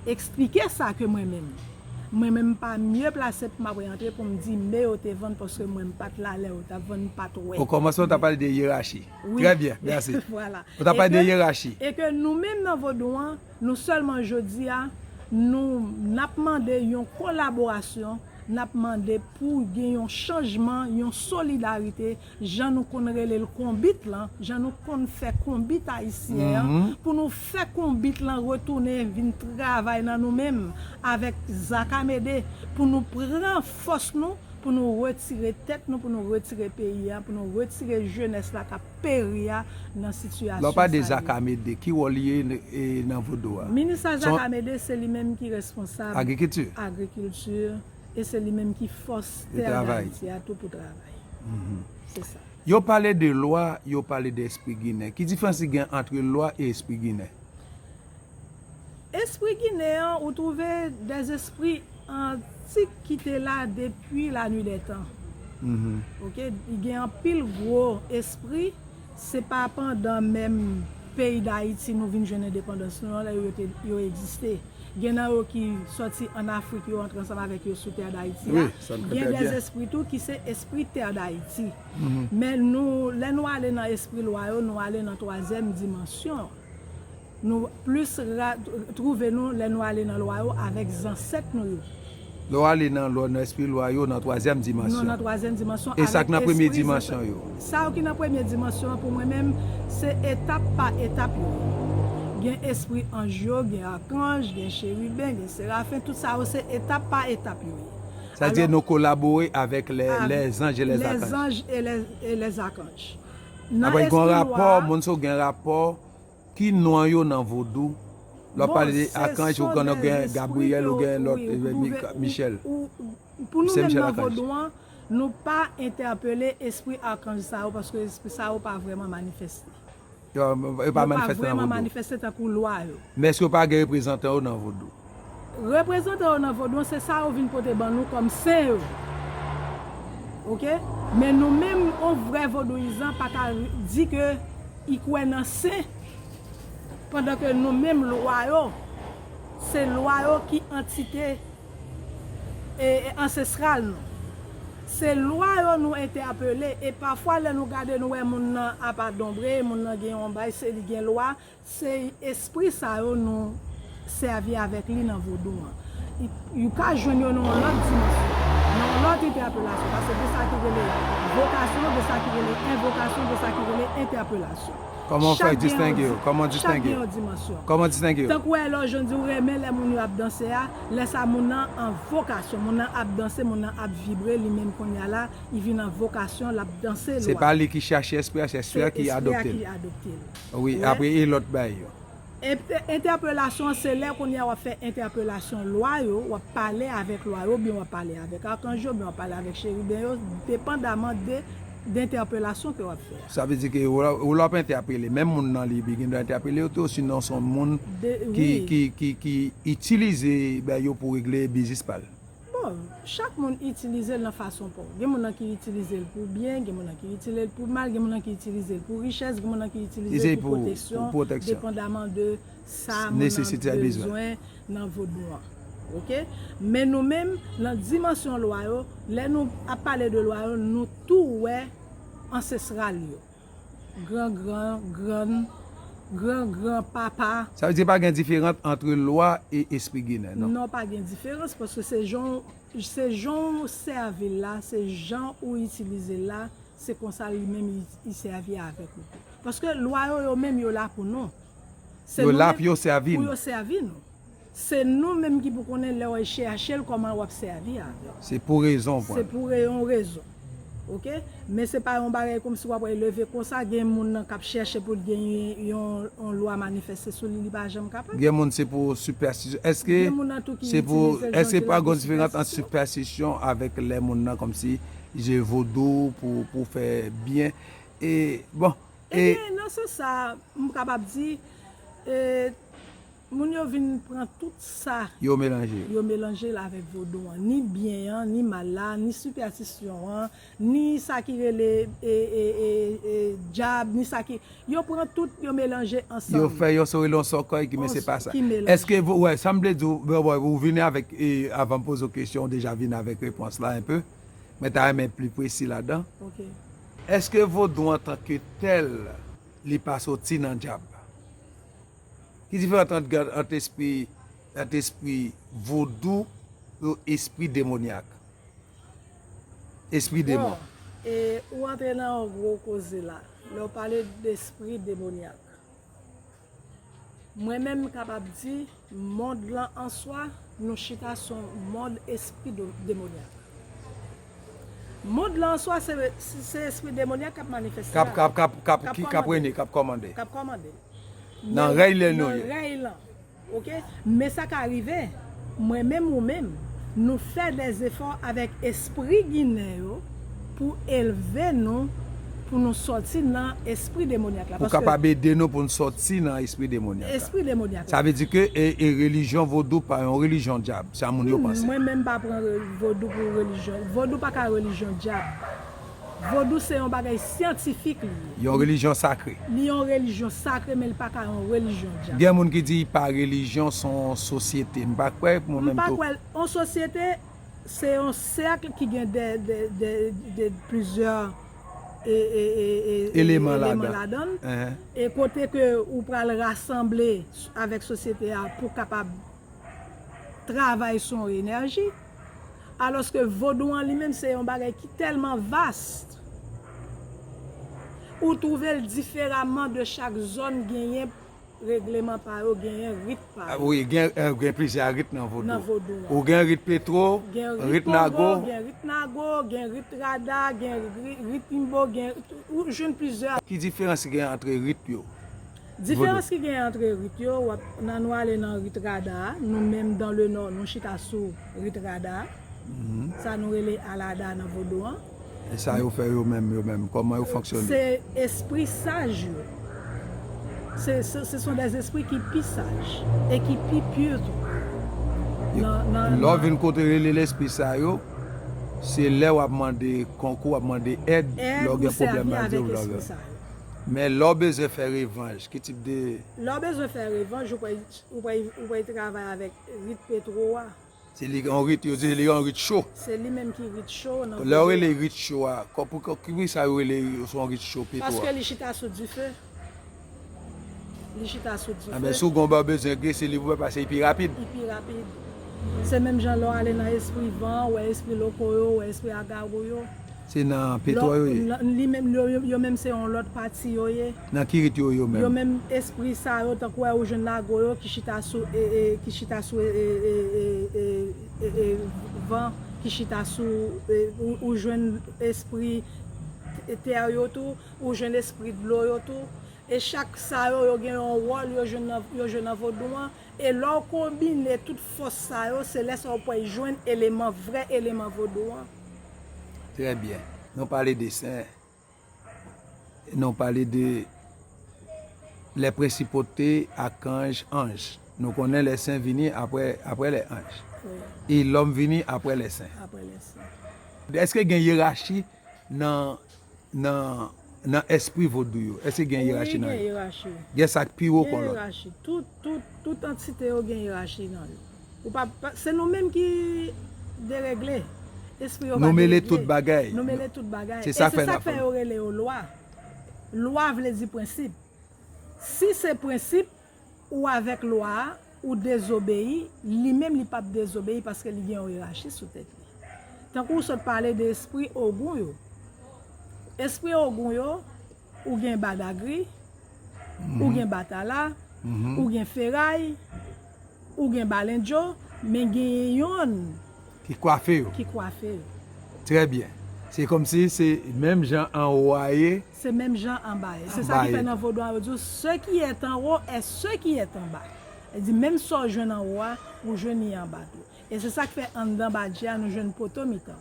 eksplike sa ke mwen menm. Mwen menm m pa mye plase pou m ap rantre pou m di men yo te vann paske mwen m pa t la lè yo t ap vann, m pa t wè. O kòmansman w t ap pale de yerachi. Wi. Trè byen, mèsi. Vwala. Ou t ap pale de yerachi. E ke nou menm nan vodou an, nou sèlman jodi a, nou, n ap mande yon kolaborasyon, n ap mande pou gen yon chanjman, yon solidarite, jan nou konn rele l konbit lan, jan nou konn fè konbit ayisyen an, pou nou fè konbit lan retounen vin travay nan nou menm avèk Zakamede, pou nou pran fòs nou, pou nou retire tèt nou, pou nou retire peyi a, pou nou retire jenès la k ap peri a nan sitiyasyon sa yo. Lè w pale de Zakamede, ki wòl li ye, e, nan vodou a? Minis Zakamede, se li menm ki responsab agrikilti, e se li menm ki fòs tè Dayiti a tou pou travay. Se sa. Yo pale de lwa, yo pale de espri ginen. Ki diferans ki gen ant lwa e espri ginen? Espri ginen an, ou twouve des esprits antiques ki te la depi la nuit des temps. Ok, gen anpil gwo espri, se pa pandan menm peyi Dayiti nou vin jwenn endepandans nou an, lè yo te, yo egziste. Gen nan yo ki sòti ann Afrik, yo antre ansanm avèk yo sou tè Dayiti a. Gen des esprits tou ki se espri tè Dayiti. Men nou, lè nou ale nan espri lwa yo, nou ale nan twazyèm dimansyon. Nou plis ra-, twouve nou lè nou ale nan lwa yo avèk zansèt nou yo. Lè w ale nan lwa, nan espri lwa yo, nan twazyèm dimansyon. Nou nan twazyèm dimansyon. E sa k nan premye dimansyon yo? Sa yo ki nan premye dimansyon an, pou mwen menm, se etap pa etap yo ye. Gen espri anj yo, gen akanj, gen cheriben, gen serafen, tout sa yo se etap pa etap yo ye. Sa vle di nou kolabore avèk lè, lè zanj e lè zakanj. Lè zanj e lè, e lè zakanj. Apre, gen rapò, moun sa yo gen rapò, ki non yo nan vodou? Lè w pale de akanj, ou konn gen Gabriyèl, ou gen lòt, Michèl. Pou nou menm nan vodou an, nou pa entèpele espri akanj sa yo, paske espri sa yo pa vrèman manifeste. Yo, yo pa vrèman manifeste tankou lwa yo. Men èske yo pa gen reprezantan yo nan vodou? Reprezantan yo nan vodou an, se sa yo vin pote ban nou kòm sen yo. Ok? Men nou menm, yon vrè vodouyizan pa ka di ke li kwè nan sen, pandan ke nou menm lwa yo, se lwa yo ki antite, e, e, ansestral nou. Se lwa yo nou entèpele, e pafwa lè nou gade nou wè moun nan apadonbre, moun nan gen yon bay, se li gen lwa, se espri sa yo nou sèvi avèk li nan vodou an. Y- Ou ka jwenn yo nan yon lòt dimansyon, nan yon lòt entèpelasyon, paske gen sa ki rele vokasyon, gen sa ki rele envokasyon, gen sa ki rele entèpelasyon. Kòman w fè distenge yo? Kòman distenge yo? Chak gen yon dimansyon. Kòman distenge yo? Tankou wè lè w jwenn di w renmen lè moun yo ap danse a, lè sa moun nan an vokasyon, moun nan ap danse, moun nan ap vibre, li menm kounye a la, li vin an vokasyon, l ap danse lwa. Se pa li ki chache espri a, se espri a ki adopte l. Wi, apre e lòt bay yo. Entèpelasyon an se lè kounye a w ap fè entèpelasyon lwa yo, w ap pale avèk lwa yo, oubyen w ap pale avèk akanj yo, oubyen w ap pale avèk cheriben yo, depandaman de, de entèpelasyon ke w ap fè a. Sa vle di ke ou la, ou la w ap entèpele, menm moun nan li, li gen dwa entèpele ou tou, sinon se yon moun ki, ki, ki, ki itilize bay yo pou regle biznis pa l. Bon, chak moun itilize l nan fason pa w. Gen moun nan ki itilize l pou byen, gen moun nan ki itilize l pou mal, gen moun nan ki itilize l pou richès, gen moun nan ki itilize l pou pwoteksyon, depandaman de sa moun nan bezwen nan vodou an. Oke? Men nou menm, nan dimansyon lwa yo, lè nou ap pale de lwa yo, nou tou wè ansestral yo. Gran, gran, grann, gran, gran papa. Sa vle di pa gen diferans ant lwa e espri ginen, non? Non, pa gen diferans, paske se jan, se jan w sèvi l la, se jan ou itilize l la, se konsa li menm li, li sèvi avèk ou tou. Paske lwa yo, yo menm, yo la pou nou. Yo la pou yo sèvi nou. Pou yo sèvi nou. Se nou menm ki pou konnen lè w al chèche l kòman w ap sèvi avè l. Se pou rezon w pran l. Se pou re- yon rezon. Oke? Men se pa yon bagay kòmsi w ap al leve konsa, gen moun nan k ap chèche pou l gen yon, yon lwa manifeste sou li, li pa janm kapab. Gen moun se pou sipèstisyon. Èske se pou, èske pa gen diferans ant sipèstisyon avèk lè moun nan kòmsi je vodou pou, pou fè byen? E, bon, e. Ebyen, nan sans sa, m kapab di, e, moun yo vin pran tout sa. Yo melanje. Yo melanje l avèk vodou an. Ni byen an, ni mal la, ni sipèstisyon an, ni sa ki rele, e, e, e, e, dyab, ni sa ki, yo pran tout, yo melanje ansanm. Yo fè yon seri yon sòkòy ki, men se pa sa. Èske vo- wè, sa m vle di w, bon, bon, ou vini avèk, e, avan m poze w kesyon, ou deja vini avèk repons la enpe. Mwen ta renmen pli presi ladan. Oke. Èske vodou antanke tèl, li pa soti nan dyab? Ki diferans ant, ant espri, ant espri vodou e espri demonyak? Espri demon. Bon, e ou antre nan yon gwo koze la. Lè w pale d'espri demonyak. Mwen menm, m kapab di, mond lan an swa, nou chita sou yon mond espri do- demonyak. Mond lan an swa, se, se, se espri demonyak k ap manifeste la. K ap, k ap, k ap, k ap, ki, k ap renye, k ap kòmande. K ap kòmande. Nan rèy lan nou ye. Nan rèy lan. Oke? Men sa ka rive, mwen menm ou menm, nou fè dèzefò avèk espri ginen yo pou elve nou, pou nou sòti nan espri demonyak la. Pou kapab ede nou pou n sòti nan espri demonyak la. Espri demonyak la. Sa vle di ke, e, e relijyon vodou pa yon relijyon dyab, sa moun yo panse. Mwen menm pa pran re- vodou pou relijyon. Vodou pa ka relijyon dyab. Vodou se yon bagay syantifik li ye. Yon relijyon sakre. Li yon relijyon sakre, men li pa ka yon relijyon dyab. Gen moun ki di pa relijyon, se yon sosyete. M pa kwè, mwen menm tou. M pa kwè, yon sosyete, se yon sèk ki gen de, de, de, de plizyè, e, e, e, e, eleman ladan l. E kote ke ou pral rasanble avèk sosyete a pou kapab travay sou yon enèji. Alòske vodou an li menm se yon bagay ki tèlman vas. Ou twouve l diferaman de chak zòn, genyen regleman pa yo, genyen rit pa yo. Wi, gen, eh, gen plizyè rit nan vodou. Nan vodou an. Ou gen rit petwo, gen rit nago. Gen rit nago, gen rit rada, gen ri- rit imbo, gen, ou jwenn plizyè. Ki diferans ki gen ant rit yo? Diferans ki gen ant rit yo, w ap, nan nou ale nan rit rada a, nou menm dans le nord, nou chita sou rit rada a. Sa nou rele alada nan vodou an. E sa yo fè yo menm, yo menm, kòman yo fonksyone? Se espri saj yo. Se, se, ce sont des esprits ki pi saj e ki pi pur tou. Nan, nan, lè w vin kote rele lespri sa yo, se lè w ap mande konkou, w ap mande èd, lè w gen pwoblèm maladi ou lè w gen. Men lè w bezwen fè revanj, ki tip de. Lè w bezwen fè revanj, ou pral, ou pral, ou pral travay avèk rit petwo a. Se li gen yon rit, yo di li gen yon rit cho. Se li menm ki rit cho nan vodou. Lè yo rele rit cho a, kò- pou kò- ki pou sa yo rele yo se yon rit cho peto a? Paske li chita sou dife. Li chita sou dife. Anben, si w gen yon bagay w bezwen regle, se li pou fè, paske li pi rapid. Li pi rapid. Se menm jan lè w ale nan espri van, ou wè espri loko yo, ou wè espri agago yo. Se nan petwa yo ye? Li menm, yo, yo, yo menm se yon lòt pati yo ye. Nan ki rit yo, yo menm? Yo menm espri sa yo, tankou wè ou jwenn lago yo ki chita sou, e, e, ki chita sou, e, e, e, e, e, e, e, van, ki chita sou, e, ou, ou jwenn espri tè yo tou, ou jwenn espri dlo yo tou. E chak sa yo, yo gen yon wòl yo jwenn nan, yo jwenn nan vodou an. E lè w konbine tout fòs sa yo, se lè sa w pral jwenn eleman, vrè eleman vodou an. Trè byen. Nou pale de sen. Nou pale de les principautés, akanj, anj. Nou konnen lè sen vini apre, apre lè anj. Wi. E lòm vini apre lè sen. Apre lè sen. Èske gen yerachi nan, nan, nan espri vodou yo? Èske gen yerachi nan yo? Wi, gen yerachi. Gen sa k pi wo ke lòt? Gen yerachi. Tout, tout, tout antite yo gen yerachi nan yo. Ou pa, pa- se nou menm ki deregle. Espri yo pa deregle. Nou mele tout bagay. Nou mele tout bagay. E se sa k fè yo rele yo lwa. Lwa vle di prensip. Si se prensip, ou avèk lwa a, ou dezobeyi, li menm li p ap dezobeyi paske li gen yon yerachi sou tèt li. Tankou w sot pale de espri Ogun yo. Espri Ogun yo, ou gen Badagri, ou gen Batala, ou gen Feray, ou gen Balendjo, men gen yonn ki kwafe yo. Ki kwafe yo. Trè byen. Se kòmsi se menm jan anwo a ye. Se menm jan anba ye. Se sa ki fè nan vodou an yo di w, ceux qui est en haut est ceux qui est en bas. Li di menm sa w jwenn anwo a, ou jwenn li anba tou. E se sa k fè anndan badje a nou jwenn poto mitan.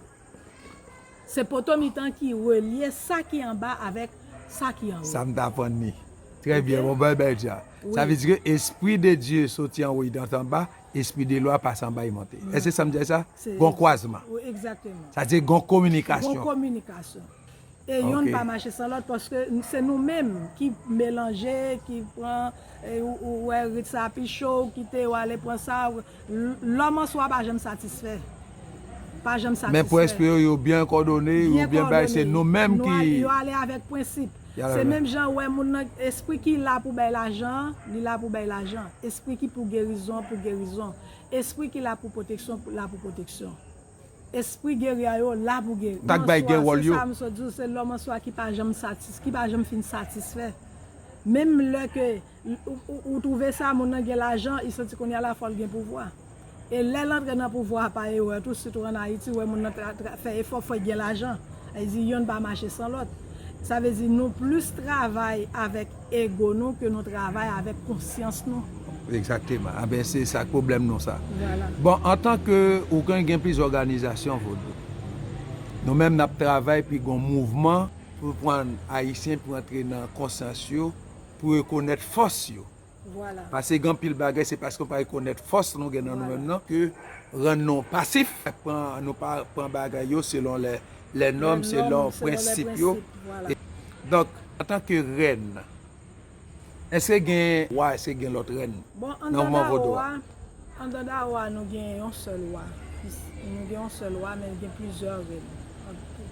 Se poto mitan ki relye sa ki anba avèk sa ki anwo. Sa m t aprann li. Trè byen, bon, bèl, bèl dja. Sa vle di ke espri de Dye soti anwo, li anba, espri de lwa pase anba, li monte. Èske sa m di sa? Gon kwazman. Wi, egzakteman. Sa vle di gon kominikasyon. Gon kominikasyon. E yonn pa mache san lòt, paske se nou menm ki melanje, ki pran, e, ou, ou wè rit sa pi cho, ou kite, ou ale pran sa, ou, l-, lòm an swa pa janm satisfè. Pa janm satisfè. Men pou espri yo, yo byen kòdone, yo byen bay, se nou menm ki. Yo ale avèk prensip. Se menm jan ou wè moun nan, espri ki la pou bay lajan, li la pou bay lajan. Espri ki pou gerizon, pou gerizon. Espri ki la pou pwoteksyon, pou la pou pwoteksyon. Espri geri a yo la pou geri. Sa k bay gen wòl yo. Se sa m sot di w, se lòm an swa ki pa janm satis-, ki pa janm fin satisfè. Menm lè ke ou, ou, ou twouve sa, moun nan gen lajan, li santi kounye a la fò l gen pouvwa. E lè l antre nan pouvwa a pa erè tou, sitou ann Ayiti, ou wè moun nan tra-, tra-, fè efò, fò l gen lajan. Sa vle di yonn pa mache san lòt. Sa vle di nou plis travay avèk ego nou ke nou travay avèk konsyans nou. Egzakteman. Anben, se sa k pwoblèm nou sa. Vwala. Bon, antanke ou gen, gen plizyè òganizasyon vodou. Nou menm n ap travay pou gon mouvman pou pran Ayisyen pou antre nan konsyans yo, pou rekonèt fòs yo. Vwala. Paske gen anpil bagay, se paske nou pa rekonèt fòs nou gen nan nou menm nan, ke rann nou pasif, pran, nou pa pran bagay yo selon lè, lè nòm, selon prensip yo. Vwala. E, donk, antanke rèn, èske gen wa, èske gen lòt rèn nan mouvman vodou a? Bon, anndan Dao a, anndan Dao a, nou gen yon sèl wa. Nou gen yon sèl wa, men gen plizyè rèn.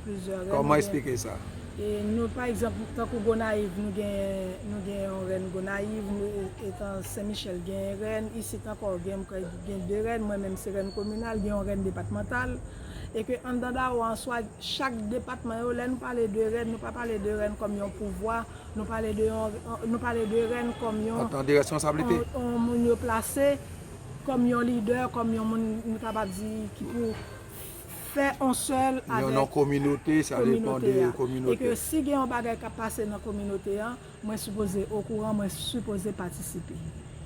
Plizyè rèn. Kòman eksplike sa? E nou, pa egzanp, tankou Gonayiv, nou gen, nou gen yon rèn Gonayiv, nou, etan Sen Michèl gen rèn, isit ankò gen, gen de rèn, mwen menm se rèn kominal, gen yon rèn depatmantal. E ke anndan Dao an swa, chak depatman yo, lè nou pale de rèn, nou pa pale de rèn kòm yon pouvwa, nou pale de yon, nou pale de rèn kòm yon, antan de responsablite, yon, yon moun yo plase kòm yon lidè, kòm yon moun, nou kapab di, ki pou fè yon sèl avèk kominote a. Yon non kominote, sa depann de kominote. E ke si gen yon bagay k ap pase nan kominote an, mwen sipoze okouran, mwen sipoze patisipe.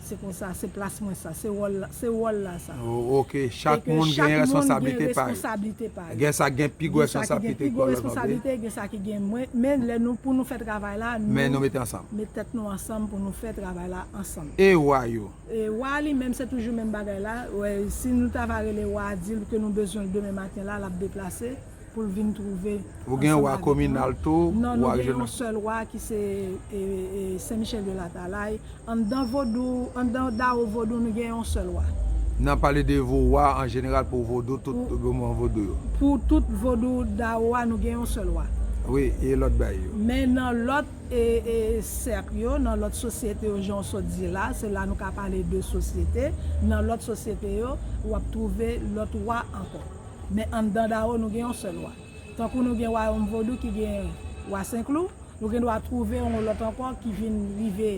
Se konsa, se plas mwen sa, se wòl la, se wòl la sa. O-, ok, chak moun gen responsablite pa yo. Gen sa ki gen pi gwo responsablite, gen sa ki gen pi gwo responsablite, gen sa ki gen mwen. Men lè nou, pou nou fè travay la, nou met tèt nou ansanm pou nou fè travay la ansanm. E wa yo? E wa li menm, se toujou menm bagay la. Wè, si nou ta va rele wa a, di l ke nou bezwen l demen maten la, l ap deplase pou l vin twouve. Ou gen wa kominal tou, wa rejyonal? Non, nou gen yon sèl wa ki se, e, e, Sen Michèl de Latalay. Anndan vodou, anndan Dao vodou, nou gen yon sèl wa. Nan pale de vo wa an jeneral pou vodou, tout mouvman vodou yo. Pou tout vodou Dao a, nou gen yon sèl wa. Wi, e lòt bay yo. Men nan lòt e, e sèk yo, nan lòt sosyete yo, jan w sot di la, se la nou ka pale de sosyete. Nan lòt sosyete yo, w ap twouve lòt wa ankò. Men anndan Dao, nou gen yon sèl wa. Tankou nou gen wayòm vodou ki gen wa Senklou, nou gen dwa twouve yon lòt ankò ki vin rive,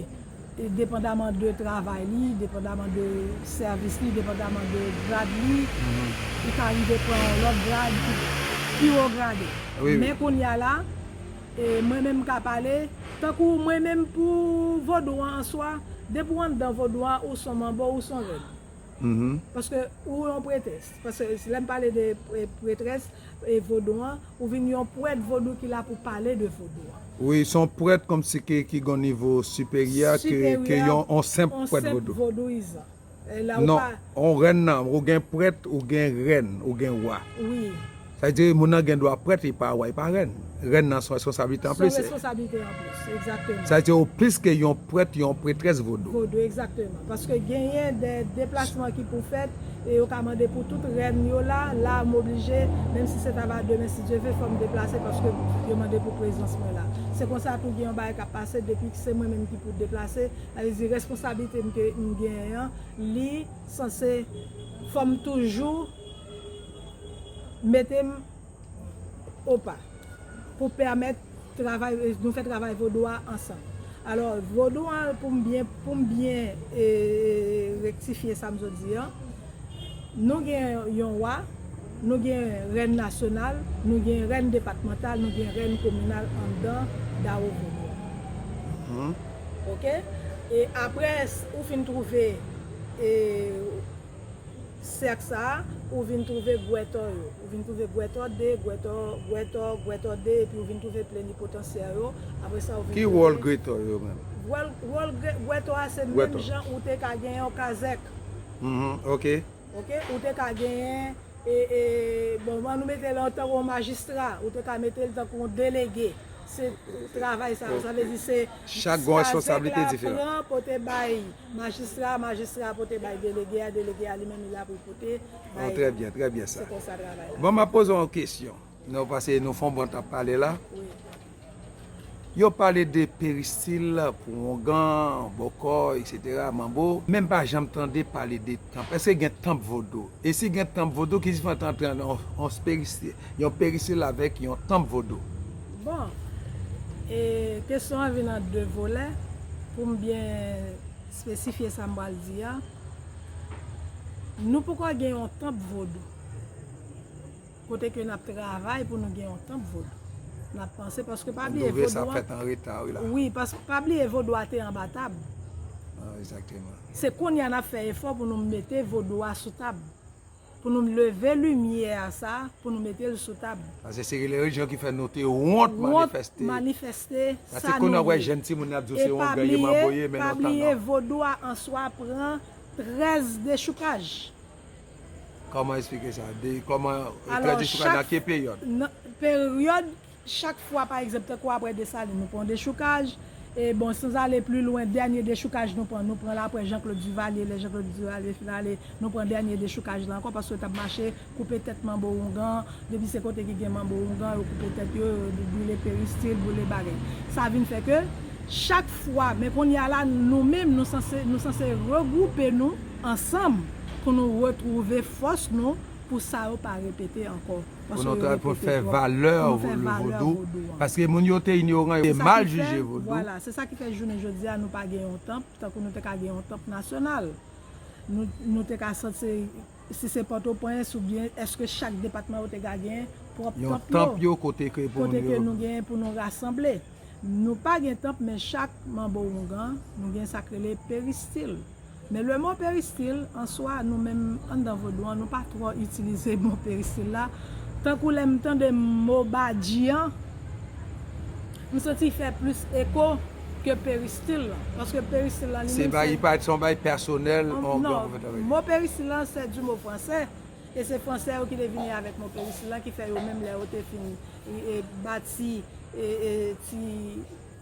e, depandaman de travay li, depandaman de sèvis li, depandaman de grad li, li ka rive pran yon lòt grad ki pi wo grade. Wi, wi. Men kounye a la, e, mwen menm m ka pale, tankou mwen menm pou vodou an an swa, depi w anndan vodou an, ou s on manbo, ou s on rèn. Paske ou yon pretrès. Paske lè m pale de pre- pretrès e vodou an, ou vin yon prèt vodou ki la pou pale de vodou an. Wi, se yon prèt kòmsi ke ki gen yon nivo siperyè ke, ke yon, yon senp prèt vodou. Vodouyizan. E la ou pa. Non, yon rèn nan, ou gen prèt, ou gen rèn, ou gen wa. Wi. Sa vle di moun nan gen dwa prèt, li pa wa, li pa rèn. Rèn nan se yon responsablite anplis. Se yon responsablite anplis, egzakteman. Sa vle di ou plis ke yon prèt, yon pretrès vodou. Vodou, egzakteman. Paske genyen de deplasman ki pou fèt, e yo ka mande pou tout rèn yo la, la m oblije, menm si se ta va demen, si Dye vle, fò m deplase paske yo mande pou prezans mwen la. Se konsa tou gen yon bagay k ap pase, depi se mwen menm ki pou deplase, sa vle di responsablite m ke m genyen an, li sanse fò m toujou mete m opa pou pèmèt travay, nou fè travay vodou a ansanm. Alò, vodou an, pou m byen, pou m byen, e, rektifye sa m sot di an, nou gen yon wa, nou gen rèn nasyonal, nou gen rèn depatmantal, nou gen rèn kominal anndan Dao vodou an. Oke? E apre, s- ou fin twouve, e, sèk sa a, ou vin twouve gwètò yo. Ou vin twouve gwètò de, gwètò, gwètò, gwètò de, epi ou vin twouve plenipotansyè yo. Apre sa, ou vin twouve. Ki wòl gwètò yo menm? Wòl, wòl gwe- gwètò a se menm jan ou te ka gen yon kazèk. Mhm, oke. Oke, ou te ka genyen, e, e, bon, ban nou mete l antankou yon majistra, ou te ka mete l tankou yon delege. Se travay sa, sa vle di se kazèk la pran pote bay majistra, majistra pote bay delege a, delege a li menm li la pou l pote bay. Oh, trè byen, trè byen sa. Se konsa travay la. Bon, m ap poze w yon kesyon. Non, paske nou fè yon bon tan ap pale la. Wi. Yo pale de peristil pou wongan, bòkò, etsetera, manbo. Men m pa janm tande pale de tanp. Èske gen tanp vodou? E si gen tanp vodou, ki diferans ant yon, yon peristil, yon peristil avèk yon tanp vodou? Bon, e kesyon an vin an de volè. Pou m byen espesifye sa m pral di a, nou poko gen yon tanp vodou. Kote ke n ap travay pou nou gen yon tanp vodou. N ap panse, paske pa bliye vodou an. Wi, paske pa bliye vodou a te anba tab. Ah, egzakteman. Se kounye a n ap fè efò pou nou mete vodou a sou tab. Pou nou leve limyè a sa, pou nou mete l sou tab. Paske se relijyon ki fè nou te wont manifeste. Wont manifeste sa nou ye. Paske kounye a w wè jèn timoun ap di w se wongan yo, manbo yo, men nou tann non. E pa bliye, pa bliye vodou a an swa pran trèz dechoukaj. Kòman eksplike sa? De, kòman, trèz dechoukaj nan ki peryòd? Alò, chak, nan peryòd, chak fwa, pa egzanp, tankou apre Desalin, nou pran dechoukaj. E bon, sans aller plus loin, dènye dechoukaj nou pran, nou pran l apre Jean-Claude Duvalier, lè Jean-Claude Duvalier fin ale, nou pran dènye dechoukaj la ankò, paske yo t ap mache, koupe tèt manbo wongan, depi se kote ki gen manbo wongan, yo koupe tèt yo, yo brile peristil, brile bagay. Sa vin fè ke chak fwa, men kounye a la, nou menm, nou sanse, nou sanse regwoupe nou ansanm pou nou retwouve fòs nou, pou sa yo pa repete ankò. Paske yo repete twòp. Pou nou fè valè vodou an. Paske moun yo te inyoran, yo te mal jije vodou. Vwala, se sa ki fè jounen jodi a, nou pa gen yon tanp, tankou nou te ka gen yon tanp nasyonal. Nou, nou te ka sanse, si se Pòtoprens oubyen èske chak depatman yo te ka gen pwòp tanp yo? Yon tanp yo kote ke pou moun yo. Kote ke nou gen pou nou rasanble. Nou pa gen tanp, men chak manbo wongan, nou gen sa k rele peristil. Men le mo peristil, an swa, nou menm anndan vodou an, nou pa twò itilize mo peristil la. Tankou lè m tande mo badji an, m santi l fè plis eko ke peristil lan. Paske peristil lan li menm se. Se yon bagay pèsonèl, yon gran pwofèt avèk. Non, mo peristil lan, c'est du mot français. E se fransè yo ki te vini avèk mo peristil lan, ki fè yo menm lè yo te fin, e, e, bati, e, e, ti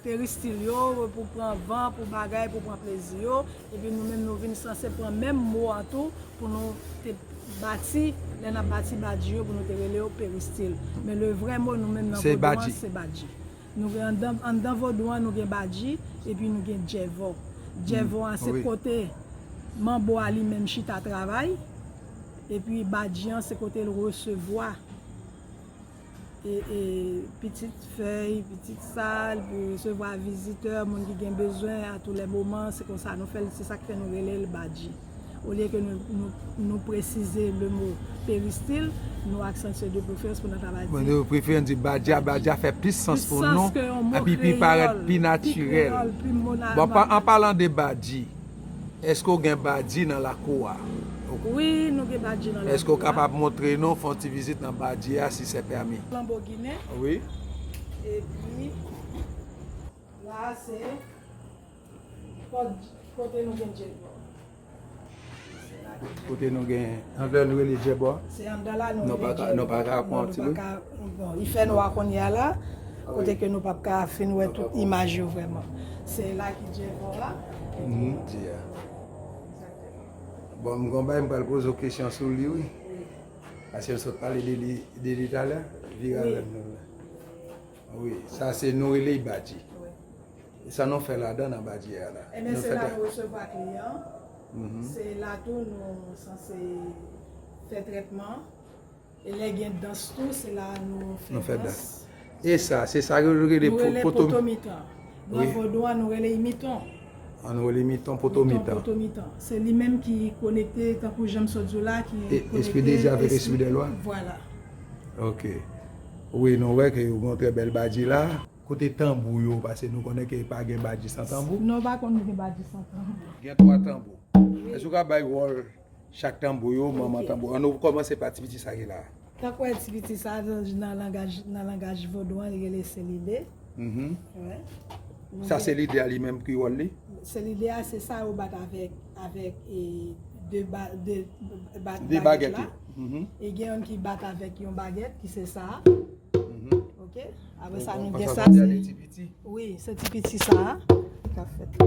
Peristil yo, pou pran van, pou bagay, pou pran plezi yo. Epi nou menm nou vin sanse pran menm mo a tou pou nou te bati, lè n ap bati badji yo, pou nou te rele yo peristil. Men le vrè mo nou menm nan vodou an, se badji. Nou gen anndan, anndan vodou an, nou gen badji, epi nou gen djèvò. Djèvò an, se kote manbo a li menm chita travay, epi badji an, se kote l resevwa e, e, pitit fèy, pitit sal, pou resevwa vizitè, moun ki gen bezwen a tou lè moman, se konsa nou fè l, se sa k fè nou rele l badji. Olye ke nou, nou, nou presize le mo peristil, nou aksantye de preferans pou nan travay di. Mwen, de preferans di badja, badja fè plis sans pou nou, epi pi parèt pi natirèl. Bon, pa, an palan de badji, èske w gen badji nan lakou a? Wi, nou gen badji nan lakou a. Èske w kapab montre nou, fè yon ti vizit nan badji a, si se pèmi? Flanbo ginen. Wi. Epi, la, se pòt kote nou gen djèbò. Kote nou gen, andan nou rele djèbò. Se anndan la nou rele djèbò. Nou pa ka pran ti bout. Bon, li fè nwa kounye a la, kote ke nou p ap ka fin wè tout imaj yo vrèman. Se la ki djèbò la. Mhm, di a. Bon, m gon bagay m pral poze w kesyon sou li, wi. Paske m sot pale de li, de li talè, vire avè m nou la. Wi, sa se nou rele badji. Wi. E sa nou fè ladan nan badji a la? Ebyen, se la nou resevwa kliyan. Se la tou nou sanse fè trètman. E lè gen dans tou, se la nou fè dans. E sa, se sa yo rele poto. Nou rele poto mitan. Nan vodou an, nou rele imiton. An nou rele miton, poto mitan. Miton, poto mitan. Se li menm ki konekte, tankou jan m sot di w la, ki konekte espri de Dye avèk espri de lwa. Vwala. Ok. Wi, nou wè ke yo gen yon trè bèl badji la. Kote tanbou yo, paske nou konnen ke pa gen badji san tanbou. Non, pa konn gen badji san tanbou. Gen twa tanbou. Èske w ka bay wòl chak tanbou yo, manman tanbou? An nou kòmanse pa ti piti sa ki la. Tankou ti piti sa, nan, nan langaj, nan langaj vodou an, li rele selide. Mhm. Wi. Sa selide a li menm ki wòl li? Selide a, se sa yo bat avèk, avèk, e, de ba-, de ba-, bagèt la. De bagèt yo. Mhm. E gen youn ki bat avèk yon bagèt, ki se sa. Mhm. Ok. Apre sa, nou gen sa, se ti piti. Wi, se ti piti sa a k ap fèt.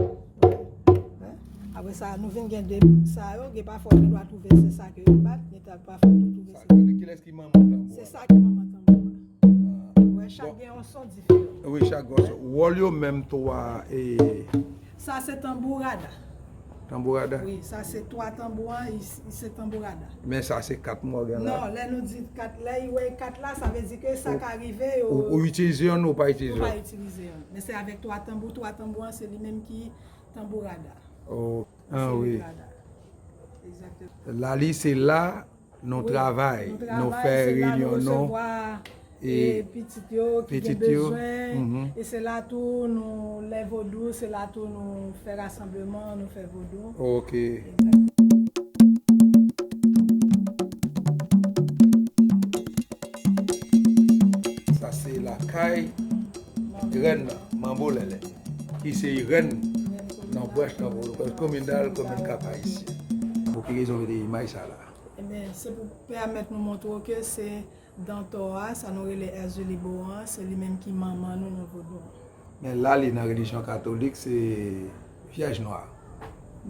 Apre sa, nou vin gen de sa yo, gen pafwa ou gen dwa twouve se sa ke yo bat, gen ta-, pafwa ou twouve se. Kilès ki manman tanbou a? Se sa ki manman tanbou a. Wè, chak gen yon son diferan. Wi, chak gen yon son. Wòl yo menm twa, e. Sa se tanbourada. Tanbourada? Wi, sa se twa tanbou an, i, i se tanbourada. Men sa se kat mògàn la? Non, lè nou di kat, lè i wè kat la, sa vle di ke sa ka rive, ou, ou itilize youn, ou pa itilize youn. Ou pa itilize youn. Men se avèk twa tanbou, twa tanbou an, se li menm ki tanbourada. Oh, ah wi. Egzakteman. Lali se la nou travay, nou fè reyinyon nou, e pitit yo ki gen bezwen, e se la tou nou, lè vodou, se la tou nou fè rasanbleman, nou fè vodou. Ok. Sa se lakay rèn nan, Manbo Lèlè, ki se rèn nan branch nan vodou, komin Dal, komin Kap Ayisyen. Pou ki rezon w mete imaj sa la? Ebyen, se pou pèmèt nou montre w ke se dantò a, sa nou rele Èzili Bowan, se li menm ki manman nou nan vodou an. Men la li nan relijyon katolik, se Vyèj Nwa.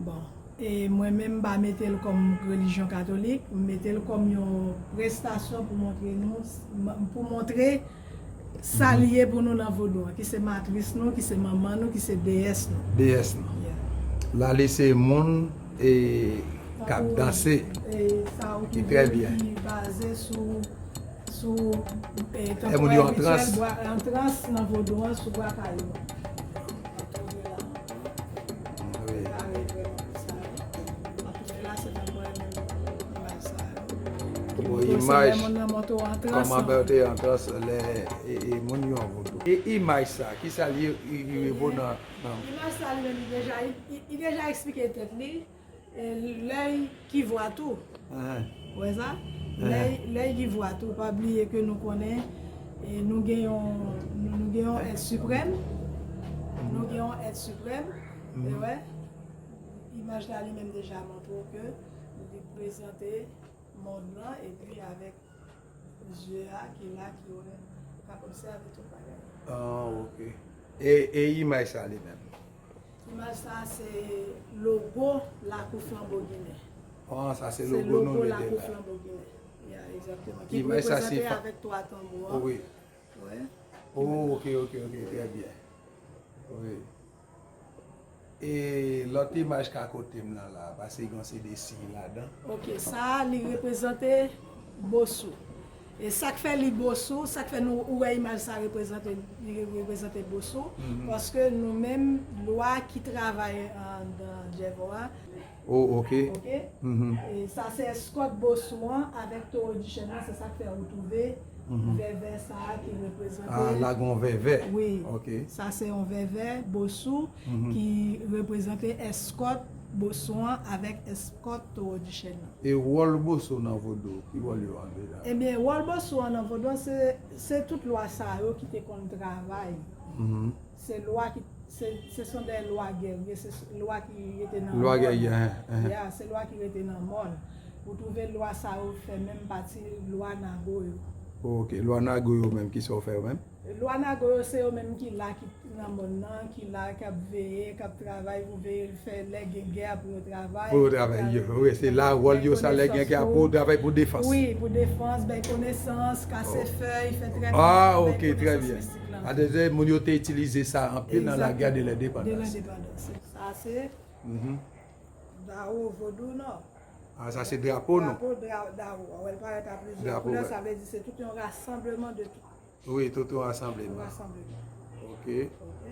Bon, e mwen menm m pa mete l kòm relijyon katolik, m mete l kòm yon prestasyon pou montre nou, pou montre sa li ye pou nou nan vodou an, ki se matris nou, ki se manman nou, ki se deyès nou. Deyès nou. Yeah. Lali se moun, e, k ap danse. Tankou, e, sa ou twouve ki baze sou, sou, e, tankou Èmichèl Bwa, an trans nan vodou an, sou bwa kayo. Wi. Bon, imaj, kòman bèlte an trans lè, e, e, moun yo an vodou. E imaj sa, kisa li, li, li revo nan, nan. Imaj sa li menm, li deja, li, li, li deja eksplike tèt li. E, lè ki vwa tou. Ou wè sa? Lè, lè ki vwa tou. Pa bliye ke nou konnen, e, nou gen yon, nou, nou gen yon èt siprèm. Nou gen yon èt siprèm. E wè, imaj la li menm deja montre w ke li prezante mond lan, epi avèk zye a ki la, ki wè, k ap obsève tout bagay. Ah, ok. E, e imaj sa li menm? Imaj sa se logo Lakou Flanbo Ginen. Ah, sa se Se logo nou logo mete Lakou la. Flanbo Ginen. Ya, egzakteman. Ki Imaj sa se reprezante fa- avèk twa tanbou Oh, an. wi. Wè. Oh, ok, ok, ok, trè byen. Wi. E lòt imaj ka kote m nan la, paske gen yon seri de siy ladan. Ok, sa a, li reprezante Bosou. E sa k fè li Bosou, sa k fè nou ou wè imaj sa reprezante, li reprezante Bosou, Mhm. paske nou menm, lwa ki travay andan Djèvò a, Oh, ok. ok? Mhm. E sa se eskòt Bosou an avèk Towo Dichèn nan, se sa k fè ou twouve Mhm. vèvè sa a ki reprezante. Ah, la gen yon vèvè. Wi. Ok. Sa se yon vèvè Bosou Mhm. ki reprezante eskòt Bosou an avèk eskòt Towo Dichèn nan. E wòl Bosou nan vodou, ki wòl yo an deja? Ebyen, wòl Bosou an nan vodou an, se, se tout lwa sa yo ki te konn travay. Mhm. Se lwa ki, se, se son de lwa gèrye, se lwa ki rete nan Lwa mòn. Gèrye, hein, hein. Ya, se lwa ki rete nan mòn. Ou twouve lwa sa yo fè menm pati lwa Nago yo. Ok, lwa Nago yo menm, ki sa yo fè yo menm? Lwa Nago yo se yo menm ki la, ki nan mòn nan, ki la, k ap veye, k ap travay pou veye, fè lè gen gè pou yo travay. Pou yo travay, yo, wi, se la wòl yo sa, lè gen gè pou yo travay pou defans. Wi, pou defans, bay konesans, kase fèy, fè trètman, Ah, bay ok, trè konesans byen. mistik lan. Adèzè, moun yo te itilize sa anpil nan la guerre de l'indépendance. De l'indépendance. Sa se Mhm. Dawo vodou, non? Ah, sa se drapo, non? Drapo dra- Dawo. Wè, l parèt a plizyè Drapo, koulè, wè. Sa vle di se tout yon rasanbleman de tout. Wi, tout yon Yon rasanbleman. Rasanbleman. Ok. Ok.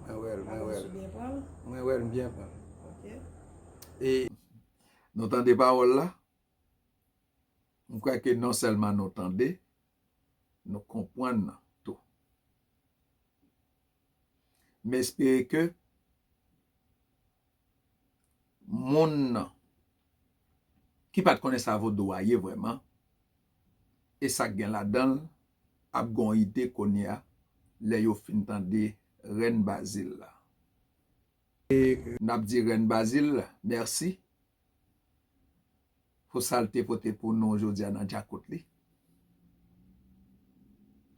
Mwen wè l, mwen Alò, wè si l. Byen pran l. Mwen wè l, m byen pran l. Ok. E nou tande pawòl la? M kwè ke non sèlman nou tande, nou konprann tou. M espere ke moun nan ki pa t konnen sa vodou a ye vrèman, e sa k gen ladan l, ap gen yon ide kounye a, lè yo fin tande Rèn Bazil la. E n ap di Rèn Bazil mèsi pou sa l te pote pou nou jodi a nan djakout li.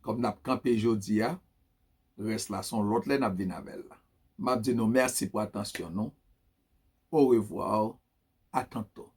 Kòm n ap kanpe jodi a, rès la se yon lòt lè n ap vin avè l la. M ap di nou mèsi pou atansyon nou. Au revoir, à tantôt.